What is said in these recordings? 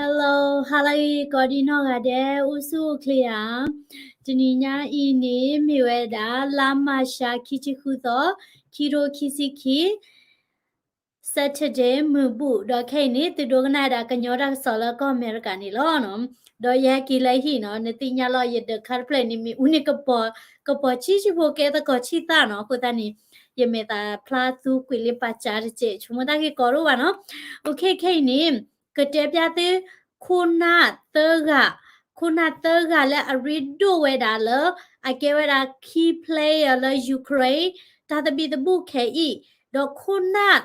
Hello, ဟါလၢအဂ့ၤ ကိးဒံနီၢ်ဂၤဒဲး အိၣ်ဆူၣ်အိၣ်ချ့ဧါ. တနံၤညါအံၤန့ၣ် မ့ၢ်ဝဲဒၣ် လါမၢ်ၡး ခံဆံဃုသီ, ခံထိခံဆံခံ Saturday မုၢ်ဘူၣ်, ဒီးခဲအံၤန့ၣ် သုဒိကနၣ်ဝဲဒၣ်ကညီတၢ်ကစီၣ်လၢကီၢ်အမဲရကၤန့ၣ်လီၤ. ဒီးယဟဲက့ၤလၢဟံၣ်နီၤ, နသ့ၣ်ညါလီၤ ယဒၢးခါတဖျၢၣ်န့ၣ် မ့ၢ်အူန့ၣ် ကပီၤဆံးဆံးဖိ ကဲသကိးဆံၣ်သၣ်နီၤ, အဃိသတးန့ၣ် ယမဲာ်သးဖျါသူကွံာ်လၢပာ်စၢၤတစဲး ဆိကမိၣ်တၢ်ဂ့ၢ်ကီဒိၣ်ဘၣ်နီၤ. အိၣ်ခ့ ခဲအံၤန့ၣ် ကတဲပျၢ်သု ခိၣ်နၢ်သၢဂၤ, ခိၣ်နၢ်သၢဂၤလၢအရ့ဒိၣ်ဝဲဒၣ်လၢ အကဲဝဲဒၣ် key player လၢ Ukraine တၢ်သဘံၣ်သဘုၣ်ခဲအံၤ, ဒီးခိၣ်နၢ်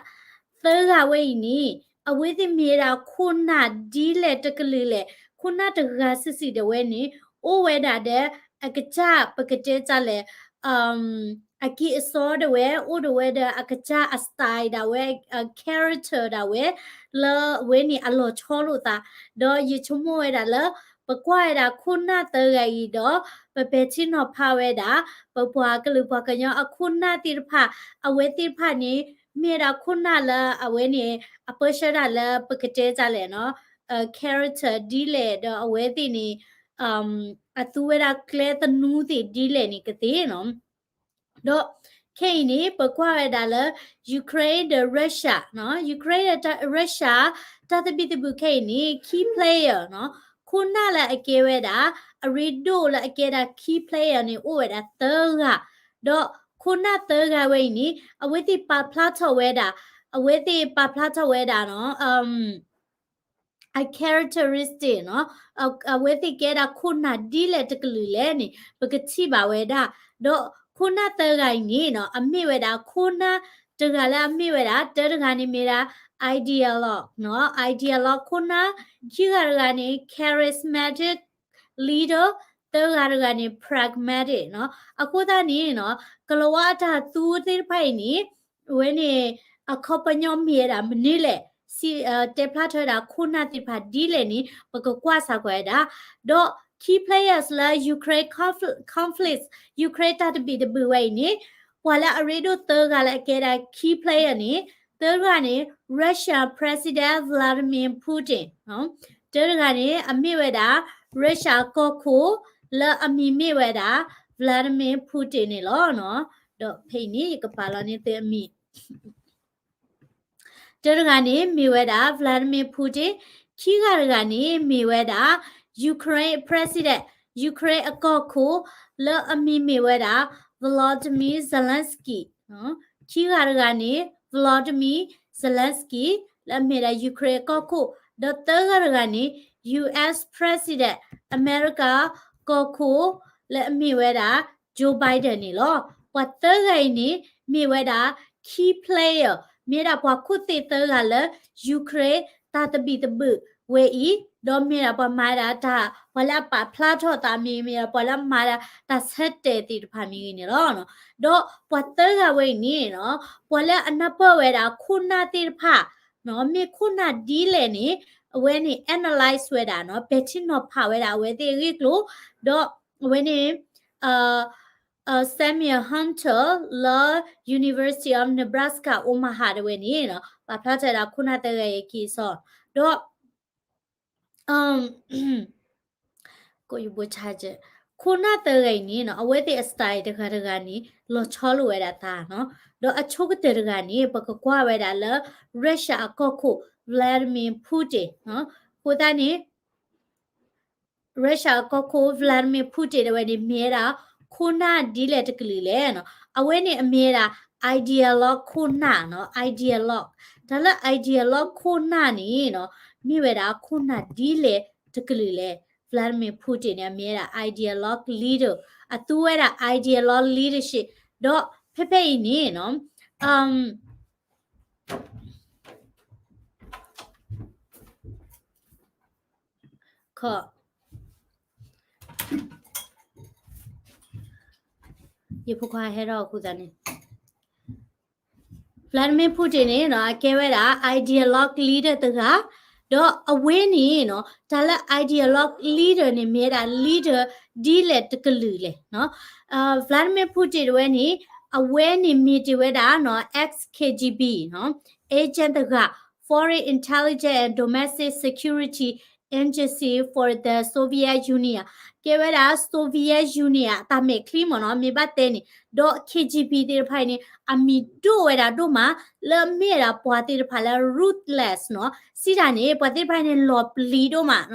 သၢဂၤဝဲအံၤန့ၣ် အဝဲသ့ၣ်မ့ၢ်ဝဲဒၣ်ခိၣ်နၢ်ဒ်လဲၣ်တကလုာ်လဲၣ်, ခိၣ်နၢ်တဂၤစုာ်စုာ်ဒၣ်ဝဲန့ၣ် အိၣ်ဝဲဒၣ်ဒီး အကစၢ်ပကတဲတၢ်လဲၣ် အကံၢ်အစီဒၣ်ဝဲ အိၣ်ဒၣ်ဝဲဒီးအကစၢ်အ style ဒၣ်ဝဲ အ character ဒၣ်ဝဲ လၢအဝဲန့ၣ်အလီၤဆီလိာ်သး, ဒီးယဆိကမိၣ်ဝဲဒၣ်လၢ ပကွၢ်ဝဲဒၣ်ခိၣ်နၢ်သၢဂၤအံၤဒီး ပပဲာ်ထံနီၤဖးဝဲဒၣ် ပပှၤကလုာ်ပှၤကညီအခိၣ်နၢ်သ့ၣ်တဖၣ်, အဝဲသ့ၣ်တဖၣ်န့ၣ် မ့ၢ်ဝဲဒၣ်ခိၣ်နၢ်လၢအဝဲန့ၣ် အပၢဆှၢတၢ်လၢပကတဲတၢ်လဲၣ်နီၤ character ဒ်လဲၣ် ဒီးအဝဲသ့ၣ်န့ၣ် အသူဝဲဒၣ်ကျဲသနူသ့ၣ်ဒ်လဲၣ်န့ၣ်ကသ့နီၤ. ဒီးခဲအံၤန့ၣ် ပကွၢ်ဝဲဒၣ်လၢ Ukraine ဒီး Russia နီၤ, Ukraine ဒီး Russia တၢ်သဘံၣ်သဘုၣ်ခဲအံၤန့ၣ် key player နီၤ, ခိၣ်နၢ်လၢအကဲဝဲဒၣ် အရ့ဒိၣ်လၢအကဲဒၣ် key player န့ၣ် အိၣ်ဝဲဒၣ်သၢဂၤ, ဒီးခိၣ်နၢ်သၢဂၤဝဲအံၤန့ၣ် အဝဲသ့ၣ်ပာ်ဖျါထီၣ်ဝဲဒၣ်, အဝဲသ့ၣ်ပာ်ဖျါထီၣ်ဝဲဒၣ်နီၤ အ characteristic နီၤ, အဝဲသ့ၣ်ကဲဒၣ်ခိၣ်နၢ်ဒ်လဲၣ်တကလုာ်လဲၣ်န့ၣ် ပကထံၣ်ဘၣ်ဝဲဒၣ်, ဒီးခိၣ်နၢ်သၢဂၤအံၤန့ၣ်နီၤ အမ့ၢ်ဝဲဒၣ်ခိၣ်နၢ်တဂၤလၢအမ့ၢ်ဝဲဒၣ် တၢတဂၤန့ၣ်မ့ၢ်ဒၣ် ideologue နီၤ, ideologue ခိၣ်နၢ်, ခံဂၤတဂၤန့ၣ် charismatic leader, သၢဂၤတဂၤန့ၣ် pragmatic နီၤ, အဃိသတးန့ၣ်နီၤ ကလၤဝါအတၢ်သူသ့ၣ်တဖၣ်အံၤန့ၣ် အဝဲန့ၣ် အခီပညီမ့ၢ်ဝဲဒၣ်မနုၤလဲၣ်, စံး, တဲဖျါထီၣ်ဝဲဒၣ်ခိၣ်နၢ်သ့ၣ်တဖၣ်ဒ်လဲၣ်န့ၣ် ပကကွၢ်စးကွၢ်ဝဲဒၣ်, ဒီး key players လၢ Ukraine conflict, Ukraine တၢ်သဘံၣ်သဘုၣ်ဝဲအံၤန့ၣ် ပှၤလၢအရ့ဒိၣ်သၢဂၤလၢအကဲဒၣ် key player န့ၣ် သၢဂၤန့ၣ် Russia President Vladimir Putin တၢတဂၤန့ၣ် အမ့ၢ်ဝဲဒၣ် Russia ကီၢ်ခိၣ် လၢအမံၤမ့ၢ်ဝဲဒၣ် Vladimir Putin န့ၣ်လီၤ. ဒီးဖဲအံၤန့ၣ် ယကပာ်လီၤန့ၢ်သုအမံၤ တၢတဂၤန့ၣ် မ့ၢ်ဝဲဒၣ် Vladimir Putin, ခံဂၤတဂၤန့ၣ် မ့ၢ်ဝဲဒၣ် Ukraine President, Ukraine အကီၢ်ခိၣ် လၢအမံၤမ့ၢ်ဝဲဒၣ် Volodymyr Zelensky, ခံဂၤတဂၤန့ၣ် Volodymyr Zelensky လၢအမ့ၢ်ဒၣ် Ukraine အကီၢ်ခိၣ်, ဒီးသၢဂၤတဂၤန့ၣ် US President, အမဲရကၤကီၢ်ခိၣ် လၢအမ့ၢ်ဝဲဒၣ် Joe Biden န့ၣ်လီၤ. ပှၤသၢဂၤအံၤန့ၣ် မ့ၢ်ဝဲဒၣ် key player, မ့ၢ်ဝဲဒၣ်ပှၤခိၣ်သ့ၣ်သၢဂၤလၢ Ukraine တၢ်သဘံၣ်သဘုၣ်ဝဲအံၤ, ဒီးမ့ၢ်ဝဲဒၣ်ပှၤမၤဝဲဒၣ်တၢ်, ပှၤလၢအပာ်ဖျါထီၣ်သးမ့ၢ်, မ့ၢ်ဝဲဒၣ်ပှၤလၢအမၤဝဲဒၣ်တၢ်ဆၢတဲာ်သ့ၣ်တဖၣ်မ့ၢ်ဂ့ၤန့ၣ်လီၤ. ဒီးပှၤသၢဂၤဝဲအံၤန့ၣ်နီၤ, ပှၤလၢအနၢ်ပၢၢ်ဝဲဒၣ်ခိၣ်နၢ်သ့ၣ်တဖၣ် မ့ၢ်ခိၣ်နၢ်ဒ်လဲၣ်န့ၣ် အဝဲန့ၣ် analyze ဝဲဒၣ်နီၤ, ပဲာ်ထံနီၤဖးဝဲဒၣ်အဝဲသ့ၣ်အဂ့ၢ်ကျိၤ, ဒီးအဝဲန့ၣ် Samuel Hunter လၢ University of Nebraska Omaha တဝဲန့ၣ်နီၤ, ပာ်ဖျါထီၣ်ဝဲဒၣ်ခိၣ်နၢ်သၢဂၤအံၤအကံၢ်အစီ, ဒီး ခိၣ်နၢ်သၢဂၤအံၤန့ၣ်နီၤ, အဝဲသ့ၣ်အ style တဂၤတဂၤန့ၣ် လီၤဆီလိာ်ဝဲဒၣ်သးနီၤ, ဒီးအဆိကတၢၢ်တဂၤန့ၣ် ပကကွၢ်ဝဲဒၣ်လၢ Russia အကီၢ်ခိၣ် Vladimir Putin နီၤ, အဃိသတးန့ၣ် Russia အကီၢ်ခိၣ် Vladimir Putin တဝဲန့ၣ် မ့ၢ်ဝဲဒၣ်ခိၣ်နၢ်ဒ်လဲၣ်တကလုာ်လဲၣ်နီၤ, အဝဲန့ၣ်အမ့ၢ်ဝဲဒၣ် ideologue ခိၣ်နၢ်နီၤ, ideologue, တၢ်လၢ ideologue ခိၣ်နၢ်န့ၣ်နီၤ, မ့ၢ်ဝဲဒၣ်ခိၣ်နၢ်ဒ်လဲၣ်တကလုာ်လဲၣ်. Vladimir Putin န့ၣ် အမ့ၢ်ဝဲဒၣ် ideologue leader, အသူဝဲဒၣ် ideologue leadership, ဒီးဖဲဖဲအံၤန့ၣ်နီၤ, ခီ, ယဖိခွါဟဲထီၣ်အဃိသတးန့ၣ် Vladimir Putin န့ၣ်နီၤ အကဲဝဲဒၣ် ideologue leader တဂၤ, ဒီးအဝဲန့ၣ်နီၤ တၢ်လၢ ideologue leader န့ၣ် မ့ၢ်ဝဲဒၣ် leader ဒ်လဲၣ်တကလုာ်လဲၣ်နီၤ. Vladimir Putin တဝဲန့ၣ် အဝဲန့ၣ်မ့ၢ်တ့ၢ်ဝဲဒၣ်နီၤ ex-KGB နီၤ agent တဂၤ, Foreign Intelligence and Domestic Security agency for the Soviet Union ကဲဝဲဒၣ် Soviet Union အတၢ်မဲာ်ချံမ့ၢ်နီၤ မ့ၢ်ဘၣ်တဲန့ၣ် ဒီး K G B သ့ၣ်တဖၣ်အံၤန့ၣ် အမံၤဒိၣ်ဝဲဒၣ်ဒိၣ်မး လၢအမ့ၢ်ဝဲဒၣ်ပှၤသ့ၣ်တဖၣ်လၢ ruthless နီၤ စံးတၢ်န့ၣ် ပှၤသ့ၣ်တဖၣ်န့ၣ် လီၤပျံၤဒိၣ်မး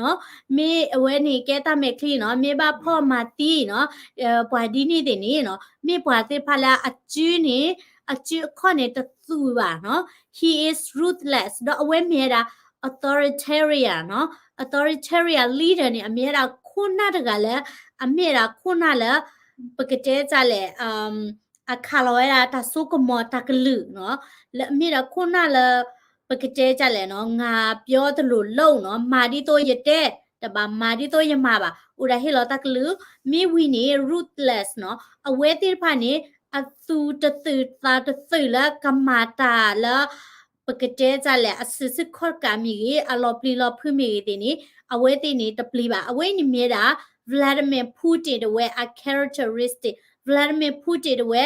နီၤ မ့ၢ်အဝဲန့ၣ်ကဲတၢ်မဲာ်ချံနီၤ မ့ၢ်ဘၣ်ဖီၣ်မၤသံနီၤ ပှၤဒ်န့ၣ်သ့ၣ်န့ၣ်နီၤ မ့ၢ်ပှၤသ့ၣ်တဖၣ်လၢအစုန့ၣ် အစုအခီၣ်န့ၣ်တသူၣ်ဘၣ်နီၤ he is ruthless ဒီးအဝဲမ့ၢ်ဝဲဒၣ် authoritarian နီၤ authoritarian leader န့ၣ် အမ့ၢ်ဝဲဒၣ်ခိၣ်နၢ်တဂၤလၢ အမ့ၢ်ဝဲဒၣ်ခိၣ်နၢ်လၢ ပကတဲတၢ်လဲၣ် အခးလီၤဝဲဒၣ်တၢ်စိကမီၤတၢ်ကလုာ်နီၤ လၢအမ့ၢ်ဒၣ်ခိၣ်နၢ်လၢ ပကတဲတၢ်လဲၣ်နီၤ ငါပြောသလိုလုပ်နီၤ မၤဒ်သိးယတဲ တဘၣ်မၤဒ်သိးယမၤဘၣ် အိၣ်ဒၣ်ဟ့ၣ်လီၤတၢ်ကလုာ် မ့ၢ်ဝံၤန့ၣ် ruthless နီၤ အဝဲသ့ၣ်တဖၣ်န့ၣ် အသူၣ်တသုၣ်သးတသုၣ်လၢကမၤတၢ်လၢ ပကတဲတၢ်လဲၣ် အစုဆူၣ်ခီၣ်ကးမ့ၢ်ဂ့ၤ အလီၤပျံၤလီၤဖုးမ့ၢ်ဂ့ၤသ့ၣ်န့ၣ် အဝဲသ့ၣ်န့ၣ်တပျံၤဘၣ် အဝဲန့ၣ်မ့ၢ်ဝဲဒၣ် Vladimir Putin တဝဲအ characteristic Vladimir Putin တဝဲ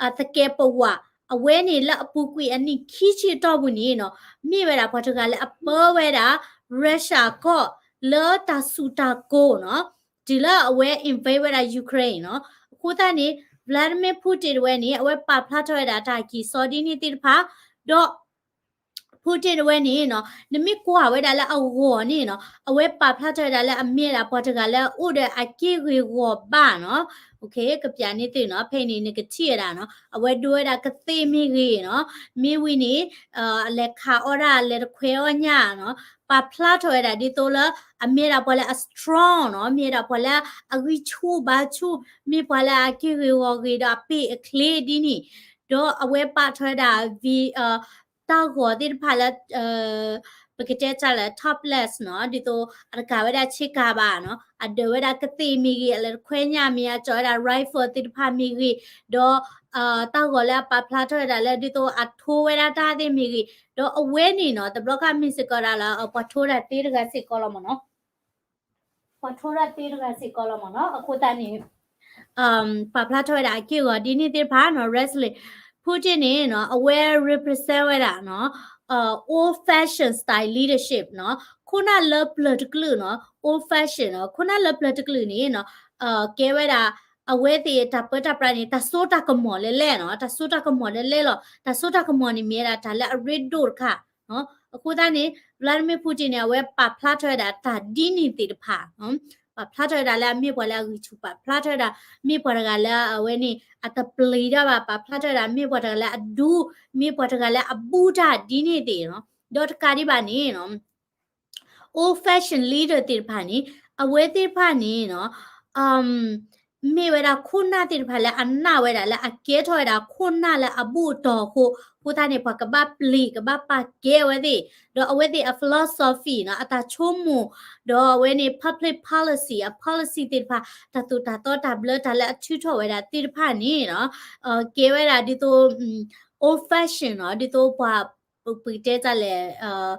အသကဲးပဝး အဝဲန့ၣ်လၢအပူၤကွံာ်အနံၣ်ခံဆံအတီၢ်ပူၤန့ၣ်နီၤ မ့ၢ်ဝဲဒၣ်ပှၤတဂၤလၢအပၢဝဲဒၣ် Russia ကီၢ်လၢတၢ်စူၢ်တၢ်ကိၢ်နီၤ တုၤလၢအဝဲ invade ဝဲဒၣ် Ukraine နီၤ အဃိသတးန့ၣ် Vladimir Putin တဝဲန့ၣ် အဝဲပာ်ဖျါထီၣ်ဝဲဒၣ်တၢ်ကံၢ်စီဒ်န့ၣ်သ့ၣ်တဖၣ် ဒီး Putin တဝဲန့ၣ်နီၤ နမ့ၢ်ကွၢ်ဝဲဒၣ်လၢအဂီၢ်န့ၣ်နီၤ အဝဲပာ်ဖျါထီၣ်ဝဲဒၣ်လၢအမ့ၢ်ဝဲဒၣ်ပှၤတဂၤလၢအအိၣ်ဒီးအက့ၢ်ဂ့ၢ်ဂီၢ်ဘၣ်နီၤ ကပျးန့ၢ်သုနီၤ ဖဲအံၤန့ၣ် နကထံၣ်ဝဲဒၣ်နီၤ အဝဲဒိဝဲဒၣ်ကသ့ၣ်မ့ၢ်ဂ့ၤနီၤ မ့ၢ်ဝံၤန့ၣ် အလဲၤခးအီၣ်ဒၣ် လဲၤတခွဲအီၣ်ညၣ်နီၤ ပာ်ဖျါထီၣ်ဝဲဒၣ်ဒ်သိးလၢ အမ့ၢ်ဝဲဒၣ်ပှၤလၢအ strong နီၤ မ့ၢ်ဝဲဒၣ်ပှၤလၢအဂံၢ်ဆူၣ်ဘါဆူၣ် မ့ၢ်ပှၤလၢအက့ၢ်ဂ့ၢ်ဂီၢ်ဂ့ၤဒီးအပ့ၢ်အချ့ဒ်န့ၣ် ဒီးအဝဲပာ်ထီၣ်ဝဲဒၣ် တၢ်ဂီၤသ့ၣ်တဖၣ်လၢ ပကတဲတၢ်လၢ topless နီၤ ဒ်သိးအတကၤဝဲဒၣ်ဆ့ကၤဘၣ်နီၤ အဒၢးဝဲဒၣ်ကသ့ၣ်မ့ၢ်ဂ့ၤ အလဲၤတခွဲညၣ်မ့ၢ် အကၠီၤဝဲဒၣ် rifle သ့ၣ်တဖၣ်မ့ၢ်ဂ့ၤ ဒီး တၢ်ဂီၤလၢအပာ်ဖျါထီၣ်ဝဲဒၣ်လၢဒ်သိးအထိဝဲဒၣ်တၢ်သ့ၣ်မ့ၢ်ဂ့ၤ ဒီးအဝဲန့ၣ်နီၤ တဘျီခါမ့ၢ်စ့ၢ်ကီးဒၣ်လၢ ပှၤထိဒၣ်သ့တဂၤစ့ၢ်ကီးလီၤမ့ၢ်နီၤ ပှၤထိဒၣ်သ့တဂၤစ့ၢ်ကီးလီၤမ့ၢ်နီၤ အဃိသတးန့ၣ် ပာ်ဖျါထီၣ်ဝဲဒၣ်အက့ၢ်အဂီၤဒ်န့ၣ်သ့ၣ်တဖၣ်နီၤ Ruslan Putin န့ၣ်နီၤ အဝဲ represent ဝဲဒၣ်နီၤ old fashion style leadership နီၤ ခိၣ်နၢ်လၢပျၢၤတကလုာ်နီၤ old fashion နီၤ ခိၣ်နၢ်လၢပျၢၤတကလုာ်န့ၣ်နီၤ ကဲဝဲဒၣ် အဝဲသ့ၣ်တၢ်ပၢတၢ်ပြးန့ၣ် တၢ်စိတၢ်ကမီၤလဲၣ်လဲၣ်နီၤ တၢ်စိတၢ်ကမီၤလဲၣ်လဲၣ်လီၤ တၢ်စိတၢ်ကမီၤန့ၣ်မ့ၢ်ဝဲဒၣ်တၢ်လၢအရ့ဒိၣ်တခါ အဃိသတးန့ၣ် Vladimir Putin န့ၣ် အဝဲပာ်ဖျါထီၣ်ဝဲဒၣ်တၢ်ဒ်န့ၣ်သ့ၣ်တဖၣ် ပာ်ဖျါထီၣ်ဝဲဒၣ်လၢအမ့ၢ်ပှၤလၢအဂံၢ်ဆူၣ် ပာ်ဖျါထီၣ်ဝဲဒၣ် မ့ၢ်ပှၤတဂၤလၢအဝဲန့ၣ် အတပျံၤတၢ်ဘၣ် ပာ်ဖျါထီၣ်ဝဲဒၣ် မ့ၢ်ပှၤတဂၤလၢအဒူ မ့ၢ်ပှၤတဂၤလၢအဘူးတၢ်ဒ်န့ၣ်သ့ၣ်နီၤ ဒီးတကးဒံးဘၣ်န့ၣ် old fashion leader သ့ၣ်တဖၣ်န့ၣ် အဝဲသ့ၣ်တဖၣ်န့ၣ်နီၤ မ့ၢ်ဝဲဒၣ်ခိၣ်နၢ်သ့ၣ်တဖၣ်လၢအနာ်ဝဲဒၣ်လၢအကဲထီၣ်ဝဲဒၣ်ခိၣ်နၢ်လၢအဘူးအတီၢ်အဃိ အဃိသတးန့ၣ် ပှၤကဘၣ်ပျံၤ ကဘၣ်ပာ်ကဲအဝဲသ့ၣ် ဒီးအဝဲသ့ၣ်အ philosophy နီၤ အတၢ်ဆိကမိၣ် ဒီးအဝဲန့ၣ် public policy အ policy သ့ၣ်တဖၣ် တၢ်သိၣ်တၢ်သီတၢ်ဘျၢ တၢ်လၢအထုးထီၣ်ဝဲဒၣ်သ့ၣ်တဖၣ်န့ၣ်နီၤ ကဲဝဲဒၣ်ဒ်သိး old fashion နီၤ ဒ်သိးပှၤ ပကတဲတၢ်လဲၣ်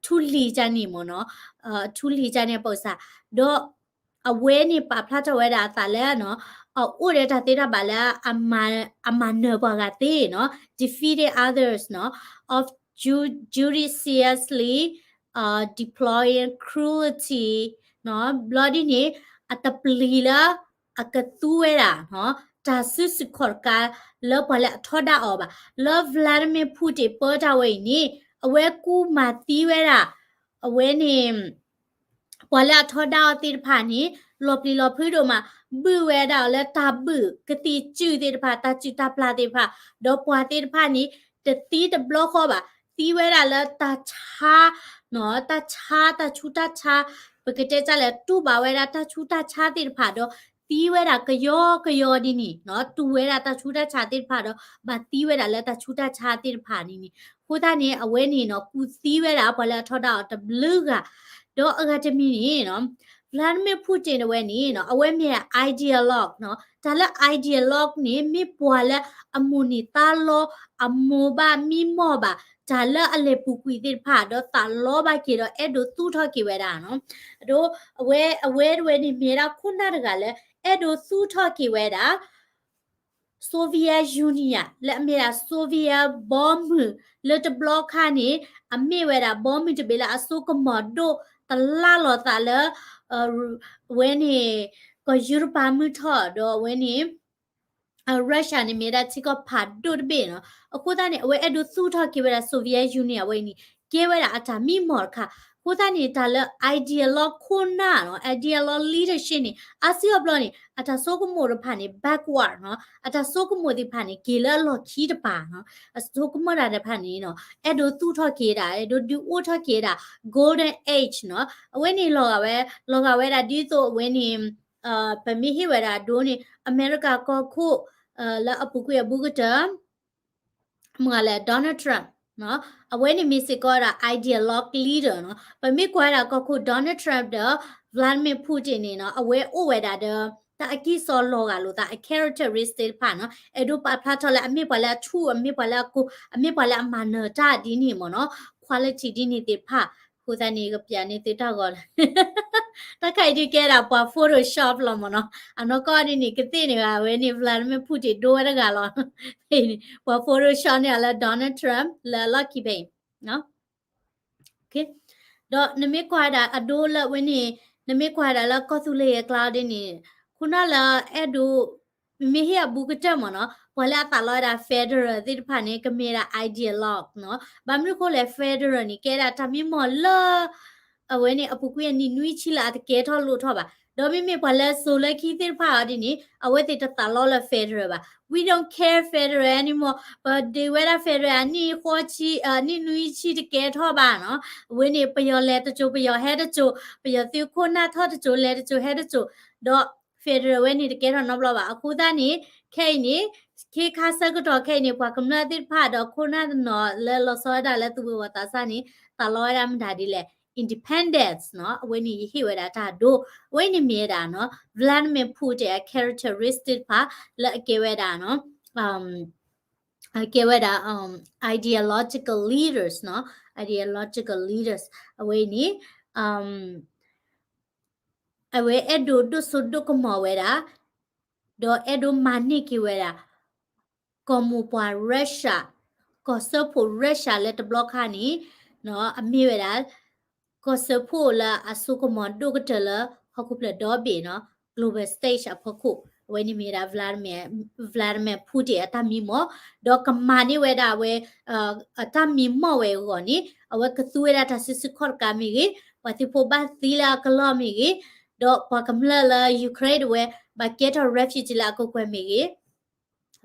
ထူလံၤတၢ်န့ၣ်မ့ၢ်နီၤ ထူလံၤတၢ်န့ၣ်ပကစၢ် ဒီး အဝဲန့ၣ်ပာ်ဖျါထီၣ်ဝဲဒၣ်အသးလၢ အအိၣ်ဒီးတၢ်သ့တၢ်ဘၣ်လၢ အမၤနၢၤပှၤဂၤသ့နီၤ defeating others နီၤ of ju- judiciously deploying cruelty နီၤ ဘျီဒ်န့ၣ် အတပျံၤလၢ အကသူဝဲဒၣ် တၢ်စုဆူၣ်ခီၣ်တကးလၢပှၤလၢအထီဒါအီၤဘၣ် လၢ Vladimir Putin ပၢတၢ်ဝဲအံၤန့ၣ် အဝဲကူၣ်မၤသံဝဲဒၣ် အဝဲန့ၣ် ပှၤလၢအထီဒါအီၤသ့ၣ်တဖၣ်န့ၣ် လီၤပျံၤလီၤဖုးဒိၣ်မး ဘုၣ်ဝဲဒၣ်အီၤလၢတၢ်ဘုၣ်ကသံၣ်စုၣ်သ့ၣ်တဖၣ် တၢ်စုၣ်တၢ်ပျၢ်သ့ၣ်တဖၣ် ဒီးပှၤသ့ၣ်တဖၣ်န့ၣ် တသံတဘျီဃီဘၣ် သံဝဲဒၣ်လၢတၢ်ဆါ နီၤ တၢ်ဆါ တၢ်ဆူးတၢ်ဆါ ပကတဲတၢ်လဲၣ် တူၢ်ဘၣ်ဝဲဒၣ်တၢ်ဆူးတၢ်ဆါသ့ၣ်တဖၣ်ဒီး သံဝဲဒၣ်ကယီကယီဒ်န့ၣ်နီၤ တူၢ်ဝဲဒၣ်တၢ်ဆူးတၢ်ဆါသ့ၣ်တဖၣ်ဒီး ဘၣ်သံဝဲဒၣ်လၢတၢ်ဆူးတၢ်ဆါသ့ၣ်တဖၣ်န့ၣ်န့ၣ် အဃိသတးန့ၣ် အဝဲန့ၣ်နီၤ ကူၣ်သံဝဲဒၣ်ပှၤလၢအထီဒါအီၤတဘျုးဂၤ ဒီးအဂၤတမံၤန့ၣ်နီၤ Vladimir Putin တဝဲန့ၣ်နီၤ အဝဲမ့ၢ် ideologue နီၤ တၢ်လၢ ideologue န့ၣ် မ့ၢ်ပှၤလၢအမိၣ်န့ၢ်သးလီ အမိၢ်ဘၣ်မံမီၢ်ဘၣ် တၢ်လၢအလဲၤပူၤကွံာ်သ့ၣ်တဖၣ် ဒီးသးလီဘၣ်က့ၤဒီးအဲၣ်ဒိးသူၣ်ထီၣ်က့ၤဝဲဒၣ်နီၤ ဒီးအဝဲ အဝဲတဝဲန့ၣ်မ့ၢ်ဝဲဒၣ်ခိၣ်နၢ်တဂၤလၢ အဲၣ်ဒိးသူၣ်ထီၣ်က့ၤဝဲဒၣ် Soviet Union လၢအမ့ၢ်ဒၣ် Soviet ဘီမုၢ် လၢတဘျီခါန့ၣ် အမ့ၢ်ဝဲဒၣ်ဘီမုၢ်တဘ့ၣ်လၢအစိကမီၤဒိၣ် တလၢ်လီၤသးလၢ အဝဲန့ၣ် ကီၢ်ယူရပၤမုၢ်ထီၣ် ဒီးအဝဲန့ၣ် Russia န့ၣ်မ့ၢ်ဝဲဒၣ်ထံကီၢ်ဖးဒိၣ်တဘ့ၣ်နီၤ. အဃိသတးန့ၣ် အဝဲအဲၣ်ဒိးသူၣ်ထီၣ်က့ၤဝဲဒၣ် Soviet Union အဝဲအံၤန့ၣ် ကဲဝဲဒၣ်အတၢ်မံမီၢ်တခါ. အဃိသတးန့ၣ် တၢ်လၢ ideologue ခိၣ်နၢ်နီၤ ideologue leadership န့ၣ် အါစုအါဘျီန့ၣ် အတၢ်ဆိကမိၣ်တဖၣ်န့ၣ် backward နီၤ အတၢ်ဆိကမိၣ်သ့ၣ်တဖၣ်န့ၣ် က့ၤလၢအလီၢ်ခံတပၤနီၤ. အဆိကမိၣ်တၢ်တဖၣ်န့ၣ်နီၤ အဲၣ်ဒိးသူၣ်ထီၣ်က့ၤဒၣ် အဲၣ်ဒိးဒုးအိၣ်ထီၣ်က့ၤဒၣ် golden age နီၤ. အဝဲန့ၣ်လီၤဂာ်ဝဲ လီၤဂာ်ဝဲဒၣ်ဒ်သိးအဝဲန့ၣ် ပမ့ၢ်ဟ့ၣ်ဝဲဒၣ်ဒိန့ၣ် အမဲရကၤကီၢ်ခိၣ် လၢအပူၤကွံာ်အဘူးကတၢၢ် မ့ၢ်လဲၣ် Donald Trump နီၤ အဝဲန့ၣ်မ့ၢ်စ့ၢ်ကီးဝဲဒၣ် ideologue leader နီၤ. ပမ့ၢ်ကွၢ်ဝဲဒၣ်ကီၢ်ခိၣ် Donald Trump ဒီး Vladimir Putin န့ၣ်နီၤ အဝဲအိၣ်ဝဲဒၣ်ဒီး တၢ်အကံၢ်စီလီၤဂာ်လိာ်သး အ characteristic တဖၣ်နီၤ အဲၣ်ဒိးပာ်ဖျါထီၣ်လၢအမ့ၢ်ပှၤလၢအထူၣ် အမ့ၢ်ပှၤလၢအကိၤ အမ့ၢ်ပှၤလၢအမၤနၢၤတၢ်ဒ်န့ၣ်မ့ၢ်နီၤ quality ဒ်န့ၣ်သ့ၣ်တဖၣ် အဃိသတးန့ၣ် ကပျးန့ၢ်သုတၢ်ဂီၤလၢ တၢ်ခါအံၤဒုးကဲဒၣ်ပှၤ Photoshop လီၤမ့ၢ်နီၤ အနီၢ်ကီၢ်ဒ်န့ၣ် ကသ့ၣ်န့ၢ်ဂၤဝဲန့ၣ် Vladimir Putin ဒိဝဲတဂၤလီၤ ပှၤ Photoshop န့ၢ်အီၤလၢ Donald Trump လၢအလီၢ်ခံဖဲအံၤ ဒီးနမ့ၢ်ကွၢ်ဒၣ်အဒိလၢအဝဲန့ၣ် နမ့ၢ်ကွၢ်ဒၣ်လၢကီၢ်သူလ့ၤအကျါဒ်န့ၣ် ခိၣ်နၢ်လၢအဲၣ်ဒိး မ့မ့ၢ်ဟ့ၣ်အဘူးကတၢၢ်မ့ၢ်နီၤ ပှၤလၢအသးလီဝဲဒၣ် federal သ့ၣ်တဖၣ်န့ၣ် ကမ့ၢ်ဒၣ် ideologue နီၤ. ဘၣ်မနုၤအဃိလဲၣ် federal န့ၣ် ကဲဒၣ်တၢ်မံမီၢ်လၢ အဝဲန့ၣ် အပူၤကွံာ်အနံၣ်နွံဆံလၢအတကဲထီၣ်လိၣ်ထီၣ်ဘၣ်. ဒီးမ့မ့ၢ်ပှၤလၢစိၤလၢခံသ့ၣ်တဖၣ်အီၤဒ်န့ၣ် အဝဲသ့ၣ်တသးလီလၢ federal ဘၣ်. We don't care federal anymore. ပဒုးဝဲဒၣ် federal အနံၣ်ဃိးဆံ အနံၣ်နွံဆံတကဲထီၣ်ဘၣ်နီၤ. အဝဲန့ၣ် ပယီၤလဲၤတစိၤ ပယီၤဟဲတစိၤ ပယီၤသုးခိၣ်နၢ်ထီၣ်တစိၤ လဲၤတစိၤဟဲတစိၤ ဒီး federal ဝဲန့ၣ်တကဲထီၣ်နီတဘျီဘၣ်. အဃိသတးန့ၣ် ခဲအံၤန့ၣ် ခ့ခါဆၢကတီၢ်ခဲအံၤန့ၣ် ပှၤကမျၢၢ်သ့ၣ်တဖၣ်ဒီးခိၣ်နၢ်တနီၤလၢလီၤဆီဝဲဒၣ်လၢသူၣ်ဘၣ်သးစၢ်န့ၣ် သးလီဝဲဒၣ်မတၤဒ်လဲၣ် independence နီၤ. အဝဲန့ၣ်ယဟ့ၣ်ဝဲဒၣ်တၢ်ဒိ အဝဲန့ၣ်မ့ၢ်ဝဲဒၣ်နီၤ Vladimir Putin အ characteristic တဖၣ်လၢအကဲဝဲဒၣ်နီၤ အကဲဝဲဒၣ် ideological leaders နီၤ ideological leaders အဝဲန့ၣ် အဝဲအဲၣ်ဒိးဒိၣ်စိဒိၣ်ကမီၤဝဲဒၣ် ဒီးအဲၣ်ဒိးမၤန့ၢ်က့ၤဝဲဒၣ် ကီၢ်မိၢ်ပှၢ် Russia ကီၢ်စၢဖှိၣ် Russia လၢတဘျီခါန့ၣ် အမ့ၢ်ဝဲဒၣ် ကီၢ်စၢဖှိၣ်လၢအစိကမီၤဒိၣ်ကတၢၢ်လၢဟီၣ်ခိၣ်ဖျၢၣ်ဒီဘ့ၣ်နီၤ global stage အဖီခိၣ် အဝဲန့ၣ်မ့ၢ်ဝဲဒၣ် Vladimir Putin အတၢ်မံမီၢ် ဒီးကမၤန့ၢ်ဝဲဒၣ်ဝဲ အတၢ်မံမီၢ်ဝဲအဂီၢ်န့ၣ် အဝဲကသူဝဲဒၣ်တၢ်စုဆူၣ်ခီၣ်တကးမ့ၢ်ဂ့ၤ, ပှၤသုးဖိဘၣ်သံလၢအကလီၢ်မ့ၢ်ဂ့ၤ, ဒီးပှၤကမျၢၢ်လၢ Ukraine တဝဲ ဘၣ်ကဲထီၣ် refugee လၢအကကွဲၢ်မ့ၢ်ဂ့ၤ,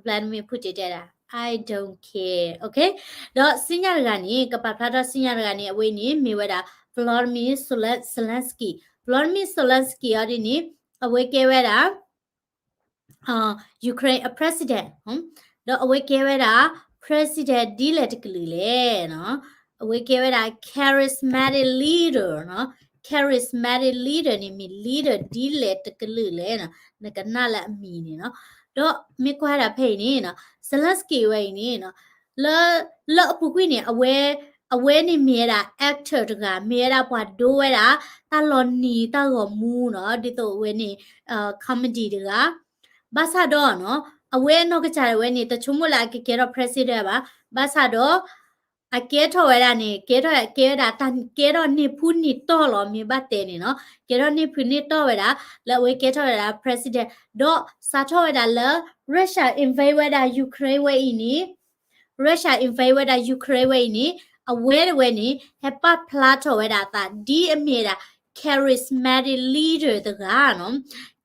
Vladimir Putin တဲဒၣ် I don't care, okay. ဒီးဆူညါတဂၤန့ၣ် ကပာ်ဖျါထီၣ်ဆူညါတဂၤန့ၣ် အဝဲန့ၣ်မ့ၢ်ဝဲဒၣ် Volodymyr Zelensky, Volodymyr Zelensky အီၤဒ်န့ၣ် အဝဲကဲဝဲဒၣ် Ukraine အ president, ဒီးအဝဲကဲဝဲဒၣ် president ဒ်လဲၣ်တကလုာ်လဲၣ်နီၤ, အဝဲကဲဝဲဒၣ် charismatic leader နီၤ, charismatic leader န့ၣ်မ့ၢ် leader ဒ်လဲၣ်တကလုာ်လဲၣ်နီၤ, နကနၣ်လၢအမံၤန့ၣ်နီၤ, ဒီးမ့ၢ်ကွၢ်ဒၣ်ဖဲအံၤန့ၣ်နီၤ Zelensky ဝဲအံၤန့ၣ်နီၤ လၢ လၢအပူၤကွံာ်န့ၣ် အဝဲ အဝဲန့ၣ်မ့ၢ်ဝဲဒၣ် actor တဂၤ မ့ၢ်ဝဲဒၣ်ပှၤဒိဝဲဒၣ် တၢ်လီၤနံၤတၢ်ဂီၤမူနီၤ, ဒ်သိးအဝဲန့ၣ် comedy တဂၤ ဘၣ်ဆၣ်ဒီးနီၤ အဝဲအနီၢ်ကစၢ်ဒၣ်ဝဲန့ၣ် တဆိကမိၣ်လၢအကကဲထီၣ် president ဘၣ်, ဘၣ်ဆၣ်ဒီး အကဲထီၣ်ဝဲဒၣ်န့ၣ် ကဲထီၣ်ကဲဝဲဒၣ်တၢ်ကဲထီၣ်န့ၢ်ဖုန့ၢ်တီၢ်လီၤ မ့ၢ်ဘၣ်တဲန့ၣ်နီၤ, ကဲထီၣ်န့ၢ်ဖုန့ၢ်တီၢ်ဝဲဒၣ် လၢအဝဲကဲထီၣ်ဝဲဒၣ် president, ဒီးစးထီၣ်ဝဲဒၣ်လၢ Russia invade ဝဲဒၣ် Ukraine ဝဲအံၤန့ၣ် Russia invade ဝဲဒၣ် Ukraine ဝဲအံၤန့ၣ် အဝဲတဝဲန့ၣ် ဟဲပာ်ဖျါထီၣ်ဝဲဒၣ်အသး ဒ်အမ့ၢ်ဝဲဒၣ် charismatic leader တဂၤနီၤ,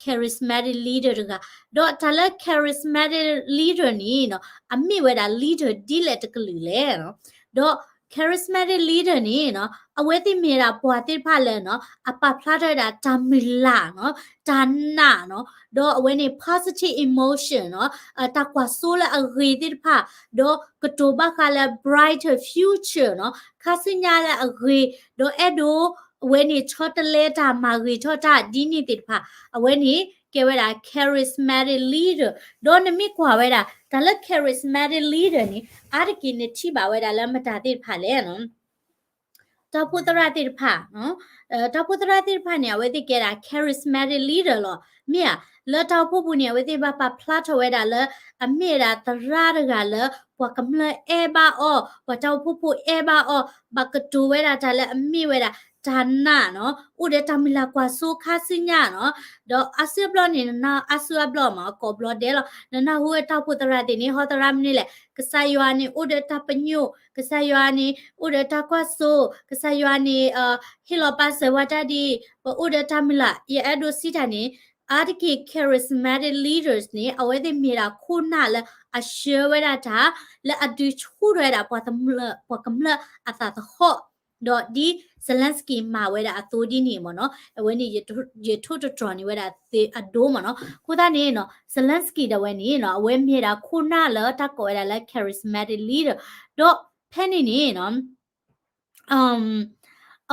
charismatic leader တဂၤ, ဒီးတၢ်လၢ charismatic leader န့ၣ်နီၤ အမ့ၢ်ဝဲဒၣ် leader ဒ်လဲၣ်တကလုာ်လဲၣ်နီၤ, ဒီး charismatic leader န့ၣ်နီၤ အဝဲသ့ၣ်မ့ၢ်ဒၣ်ပှၤသ့ၣ်တဖၣ်လၢနီၤ အပာ်ဖျါထီၣ်ဝဲဒၣ်တၢ်မုၢ်လၢ်နီၤ, တၢ်နာ်နီၤ, ဒီးအဝဲန့ၣ် positive emotion နီၤ, တၢ်ကွၢ်စိလၢအဂ့ၤသ့ၣ်တဖၣ်, ဒီးကတိၤဘၣ်ဃးလၢ brighter future နီၤ, ခါဆူညါလၢအဂ့ၤ, ဒီးအဲၣ်ဒိး အဝဲန့ၣ်ဆီတလဲတၢ်မၤဂ့ၤထီၣ်တၢ်ဒ်န့ၣ်သ့ၣ်တဖၣ်, အဝဲန့ၣ်ကဲဝဲဒၣ် charismatic leader, ဒီးနမ့ၢ်ကွၢ်ဝဲဒၣ် တၢ်လၢ charismatic leader န့ၣ် အါတက့ၢ်န့ၣ်ထံၣ်ဘၣ်ဝဲဒၣ်လၢမတၤသ့ၣ်တဖၣ်လဲၣ်နီၤ တၢ်အိၣ်ဖှိၣ်သရၣ်သ့ၣ်တဖၣ်, တၢ်အိၣ်ဖှိၣ်သရၣ်သ့ၣ်တဖၣ်န့ၣ် အဝဲသ့ၣ်ကဲဒၣ် charismatic leader လီၤ. မ့ၢ်ဧါ, လၢတၢ်အိၣ်ဖှိၣ်ပူၤန့ၣ် အဝဲသ့ၣ်ဘၣ်ပာ်ဖျါထီၣ်ဝဲဒၣ်လၢ အမ့ၢ်ဝဲဒၣ်သရၣ်တဂၤလၢ ပှၤကမျၢၢ်အဲၣ်ဘၣ်အီၤ, ပှၤတၢ်အိၣ်ဖှိၣ်ဖိအဲၣ်ဘၣ်အီၤ, ဘၣ်ကတိၤဝဲဒၣ်တၢ်လၢအမ့ၢ်ဝဲဒၣ် တၢ်နးနီၤ, အိၣ်ဒီးတၢ်မုၢ်လၢ်ကွၢ်စိခါဆူညါနီၤ, ဒီးအါစုအါဘျီန့ၣ် နနၢ်အါစုအါဘျီမး ကိးဘျီဒဲးလီၤ, နနၢ်ဟူဝဲတၢ်အိၣ်ဖှိၣ်သရၣ်သ့ၣ်န့ၣ် ဟီသရၣ်မနုၤလဲၣ်, ကစၢ်ယွၤန့ၣ် အိၣ်ဒီးတၢ်ပညိၣ်, ကစၢ်ယွၤန့ၣ် အိၣ်ဒီးတၢ်ကွၢ်စိ, ကစၢ်ယွၤန့ၣ် ဟ့ၣ်လီၤပာ်စၢၤဝဲတၢ်ဒ်အံၤ, ပအိၣ်ဒီးတၢ်မုၢ်လၢ်, ယအဲၣ်ဒိးစံးတၢ်န့ၣ် အါတက့ၢ် charismatic leaders န့ၣ် အဝဲသ့ၣ်မ့ၢ်ဒၣ်ခိၣ်နၢ်လၢအဆှၢဝဲဒၣ်တၢ် လၢအဒုးဆူၣ်ထီၣ်ဝဲဒၣ်ပှၤကမျၢၢ်အသးသဟီၣ်, ဒီးဒ် Zelensky မၤဝဲဒၣ်အသိးဒ်န့ၣ်မ့ၢ်နီၤ, အဝဲန့ၣ် ယထိၣ်တတြီၤန့ၢ်ဝဲဒၣ်သုအဒိမ့ၢ်နီၤ, အဃိသတးန့ၣ်နီၤ Zelensky ဒၣ်ဝဲန့ၣ်နီၤ အဝဲမ့ၢ်ဒၣ်ခိၣ်နၢ်လၢတၢ်ကိးဝဲဒၣ်လၢ charismatic leader, ဒီးဖဲန့ၣ်န့ၣ်နီၤ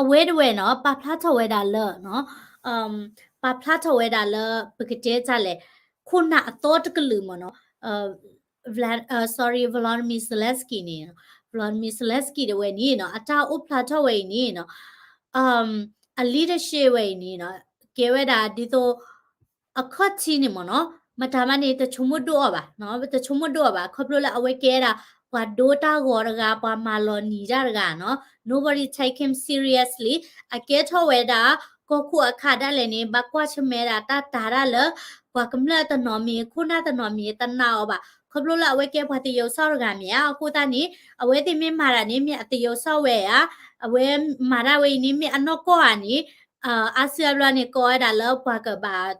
အဝဲတဝဲနီၤ ပာ်ဖျါထီၣ်ဝဲဒၣ်လၢ ပာ်ဖျါထီၣ်ဝဲဒၣ်လၢ ပကတဲတၢ်လဲၣ် ခိၣ်နၢ်အသီတကလုာ်မ့ၢ်နီၤ, Vla- sorry, Volodymyr Zelensky န့ၣ်, Volodymyr Zelensky တဝဲန့ၣ်နီၤ အတၢ်အိၣ်ဖျါထီၣ်ဝဲအံၤန့ၣ်နီၤ အ leadership ဝဲအံၤန့ၣ်နီၤ ကဲဝဲဒၣ်ဒ်သိး အခီၣ်ထံးန့ၣ်မ့ၢ်နီၤ မတၤမးန့ၣ် တဆိကမိၣ်ဒိၣ်အီၤဘၣ်, တဆိကမိၣ်ဒိၣ်အီၤဘၣ် ခီဖျိလၢအဝဲကဲဒၣ် ပှၤဒိတၢ်ဂီၤတဂၤ ပှၤမၤလီၤနံၤတၢ်တဂၤနီၤ, nobody take him seriously, အကဲထီၣ်ဝဲဒၣ် ကီၢ်ခိၣ်အခးဒၣ်လဲာ်န့ၣ် ဘၣ်ကွၢ်ဆၢၣ်မဲာ်ဒၣ်တၢ်တၤတၢ်လၢ ပှၤကမျၢၢ်တနီၤမံၤ ခိၣ်နၢ်တနီၤမံၤ တနာ်အီၤဘၣ်, ခီဖျိလၢအဝဲကဲပှၤသယုံစီၣ်တဂၤမ့ၢ်ဧါ, အဃိသတးန့ၣ် အဝဲသ့ၣ်မ့ၢ်မၤတၢ်န့ၣ် မ့ၢ်အသယုံစီၣ်ဝဲဧါ, အဝဲမၤတၢ်ဝဲအံၤန့ၣ် မ့ၢ်အနီၢ်ကီၢ်ဧါန့ၣ် အါစုအါဘျီန့ၣ် ကိးဝဲဒၣ်လၢပှၤကဘၣ်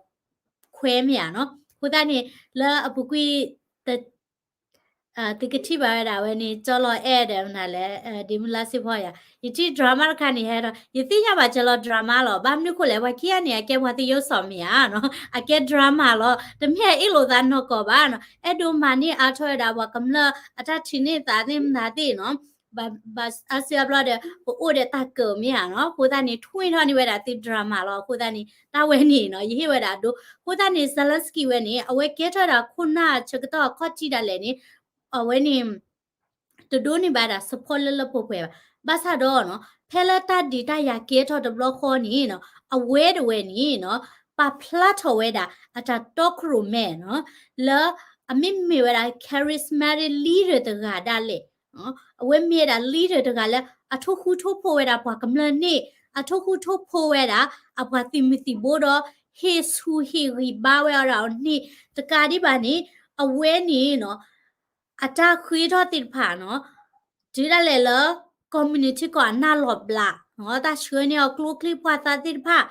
ခွဲးမ့ၢ်ဧါနီၤ, အဃိသတးန့ၣ် လၢအပူၤကွံာ် သုကထံၣ်ဘၣ်ဝဲဒၣ်ဝဲန့ၣ် ကၠီလီၤအဲၣ်ဒီးမနုၤလဲၣ်, ဒ့မုၢ်လါစ့ဖီယၤ, ယထံၣ် drama တခါန့ၣ် ဟဲဒီး ယသ့ၣ်ညါဘၣ်ကၠီလီၤ drama လီၤ, ဘၣ်မနုၤဃိလဲၣ် ပှၤခံဂၤန့ၣ် အကဲပှၤသယုံစီၣ်မ့ၢ်ဧါနီၤ, အကဲ drama လီၤ, တမ့ၢ်အအ့ၣ်လိာ်သးနီၢ်ကီၢ်ဘၣ်နီၤ, အဲၣ်ဒိးမၤန့ၢ်အါထီၣ်ဝဲဒၣ်ပှၤကမျၢၢ်အတၢ်ထုးန့ၢ်သးသ့ၣ်မနုၤသ့ၣ်နီၤ ဘၣ်အါစုအါဘျီဒီး ပအိၣ်ဒီးတၢ်ကၢၢ်မ့ၢ်ဧါနီၤ, အဃိသတးန့ၣ် ထွံၣ်ထီၣ်န့ၢ်ဝဲဒၣ်သု drama လီၤ, အဃိသတးန့ၣ် တၢ်ဝဲန့ၣ်နီၤ ယဟ့ၣ်ဝဲဒၣ်အဒိ, အဃိသတးန့ၣ် Zelensky ဝဲန့ၣ် အဝဲကဲထီၣ်ဝဲဒၣ်ခိၣ်နၢ်ဆၢကတီၢ်အခီၣ်ထံးဒၣ်လဲာ်န့ၣ် အဝဲန့ၣ် တဒိးန့ၢ်ဘၣ်ဒၣ် support လၢလၢပှဲၤပှဲၤဘၣ်, ဘၣ်ဆၣ်ဒီးနီၤ ဖဲလၢတၢ်ဒုးတၢ်ယၤကဲထီၣ်တဘျီဃီန့ၣ်နီၤ အဝဲတဝဲန့ၣ်နီၤ ပာ်ဖျါထီၣ်ဝဲဒၣ်အတၢ်တီခိၣ်ရိၣ်မဲနီၤ လၢအမ့မ့ၢ်ဝဲဒၣ် charismatic leader တဂၤဒၣ်လဲာ် အဝဲမ့ၢ်ဝဲဒၣ် leader တဂၤလၢ အထိၣ်ဃူထိၣ်ဖိးဝဲဒၣ်ပှၤကမျၢၢ်န့ၣ် အထိၣ်ဃူထိၣ်ဖိးဝဲဒၣ် အပှၤသုးမုၢ်သံၣ်ဘိဒီး ဟ့ၣ်ဆူၣ်ဟ့ၣ်ဂံၢ်ဘါဝဲဒၣ်အီၤန့ၣ် တကးဒံးဘၣ်န့ၣ် အဝဲန့ၣ်နီၤ အတၢ်ဃ့ထီၣ်သ့ၣ်တဖၣ်နီၤ တုၤဒၣ်လဲာ်လၢ communist ထံကီၢ်အနၢ်လီၤဘျးနီၤ တၢ်ဆှၢန့ၢ်အီၤကျိချံမျိာ်သၣ်သ့ၣ်တဖၣ်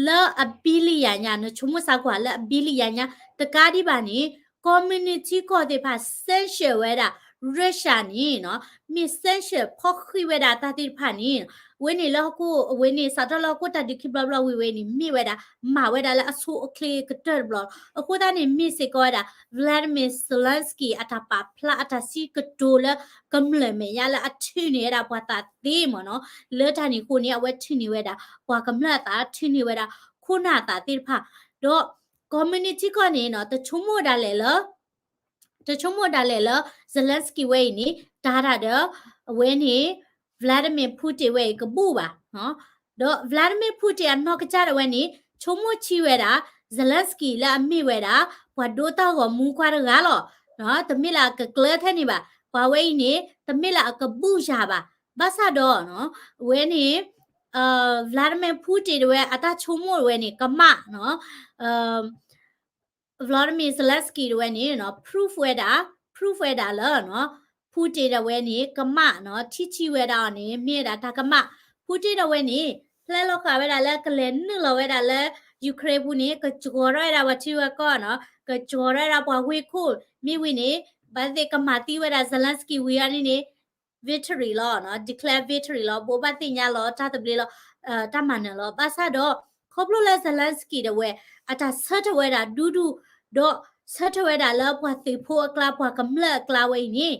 လၢအဘံလံယၤညါ နဆိကမိၣ်စ့ၢ်ကီးလၢအဘံလံယၤညါ တကးဒံးဘၣ်န့ၣ် communist ထံကီၢ်သ့ၣ်တဖၣ် sanction ဝဲဒၣ် Russia န့ၣ်နီၤ မ့ၢ် sanction ဖီၣ်ဃံးဝဲဒၣ်တၢ်သ့ၣ်တဖၣ်န့ၣ် အဝဲန့ၣ်လၢဟီၣ်ခိၣ် အဝဲန့ၣ် စးထီၣ်လၢဟီၣ်ခိၣ်တၢ်ဒုးခံဘျီဘျီဝံၤဝဲန့ၣ် မ့ၢ်ဝဲဒၣ် မၤဝဲဒၣ်လၢအဆိအချ့ကတၢၢ်တဘျီ အဃိသတးန့ၣ် မ့ၢ်စ့ၢ်ကီးဝဲဒၣ် Vladimir Zelensky အတၢ်ပာ်ဖျါအတၢ်စံးကတိၤလၢကမျၢၢ်မဲာ်ညါလၢအထုးန့ၢ်ဝဲဒၣ်ပှၤသးသ့မ့ၢ်နီၤ လၢတၢ်န့ၣ်အဃိန့ၣ် အဝဲထုးန့ၢ်ဝဲဒၣ် ပှၤကမျၢၢ်အသး ထုးန့ၢ်ဝဲဒၣ် ခိၣ်နၢ်အသးသ့ၣ်တဖၣ် ဒီး communist ထံကီၢ်န့ၣ်နီၤ တဆိကမိၣ်ဒၣ်လဲာ်လၢ တဆိကမိၣ်ဒၣ်လဲာ်လၢ Zelensky ဝဲအံၤန့ၣ် တၢ်တၢ်ဒီး အဝဲန့ၣ် Vladimir Putin ဝဲအံၤကဘူၣ်ဘၣ် ဒီး Vladimir Putin အနီၢ်ကစၢ်ဒၣ်ဝဲန့ၣ် ဆိကမိၣ်ဆံးဝဲဒၣ် Zelensky လၢအမ့ၢ်ဝဲဒၣ် ပှၤဒိတၢ်ဂီၤမူကွၢ်တဂၤလီၤ. တမ့ၢ်လၢအကကျၢၤထဲန့ၣ်ဘၣ်. ပှၤဝဲအံၤန့ၣ် တမ့ၢ်လၢအကဘူၣ်ယၤဘၣ်. ဘၣ်ဆၣ်ဒီး အဝဲန့ၣ် Vladimir Putin ဒၣ်ဝဲအတၢ်ဆိကမိၣ်ဒၣ်ဝဲန့ၣ် ကမၣ် Volodymyr Zelensky ဒၣ်ဝဲန့ၣ် proof ဝဲဒၣ် proof ဝဲဒၣ်လၢ Putin ဒၣ်ဝဲန့ၣ် ကမၣ်နီၤ ထံၣ်ဆံးဝဲဒၣ်အီၤန့ၣ် မ့ၢ်ဝဲဒၣ်တၢ်ကမၣ်. Putin ဒၣ်ဝဲန့ၣ် ဖျဲလီၤဃာ်ဝဲဒၣ်လၢကလဲၤနုာ်လီၤဝဲဒၣ်လၢ Ukraine ပူၤန့ၣ် ကစှီၤထီၣ်ဝဲဒၣ်ပှၤထံပှၤကီၢ်နီၤ ကစှီၤထီၣ်ဝဲဒၣ်ပှၤဝ့ၢ်ခိၣ် မ့ၢ်ဝံၤန့ၣ် ဘၣ်သ့ၣ်ကမၤသံဝဲဒၣ် Zelensky ဝံၤအီၤန့ၣ်န့ၣ် victory လီၤ declare victory လီၤ ဘိးဘၣ်သ့ၣ်ညါလီၤ တၢ်သဘျ့လီၤ တၢ်မၤနၢၤလီၤ. ဘၣ်ဆၣ်ဒီး ခီဖျိလၢ Zelensky ဒၣ်ဝဲ အတၢ်ဆၢထၢၣ်ဝဲဒၣ်ဒူဒူ ဒီးဆၢထၢၣ်ဝဲဒၣ်လၢပှၤသုးဖိအကျါ ပှၤကမျၢၢ်အကျါဝဲအံၤန့ၣ်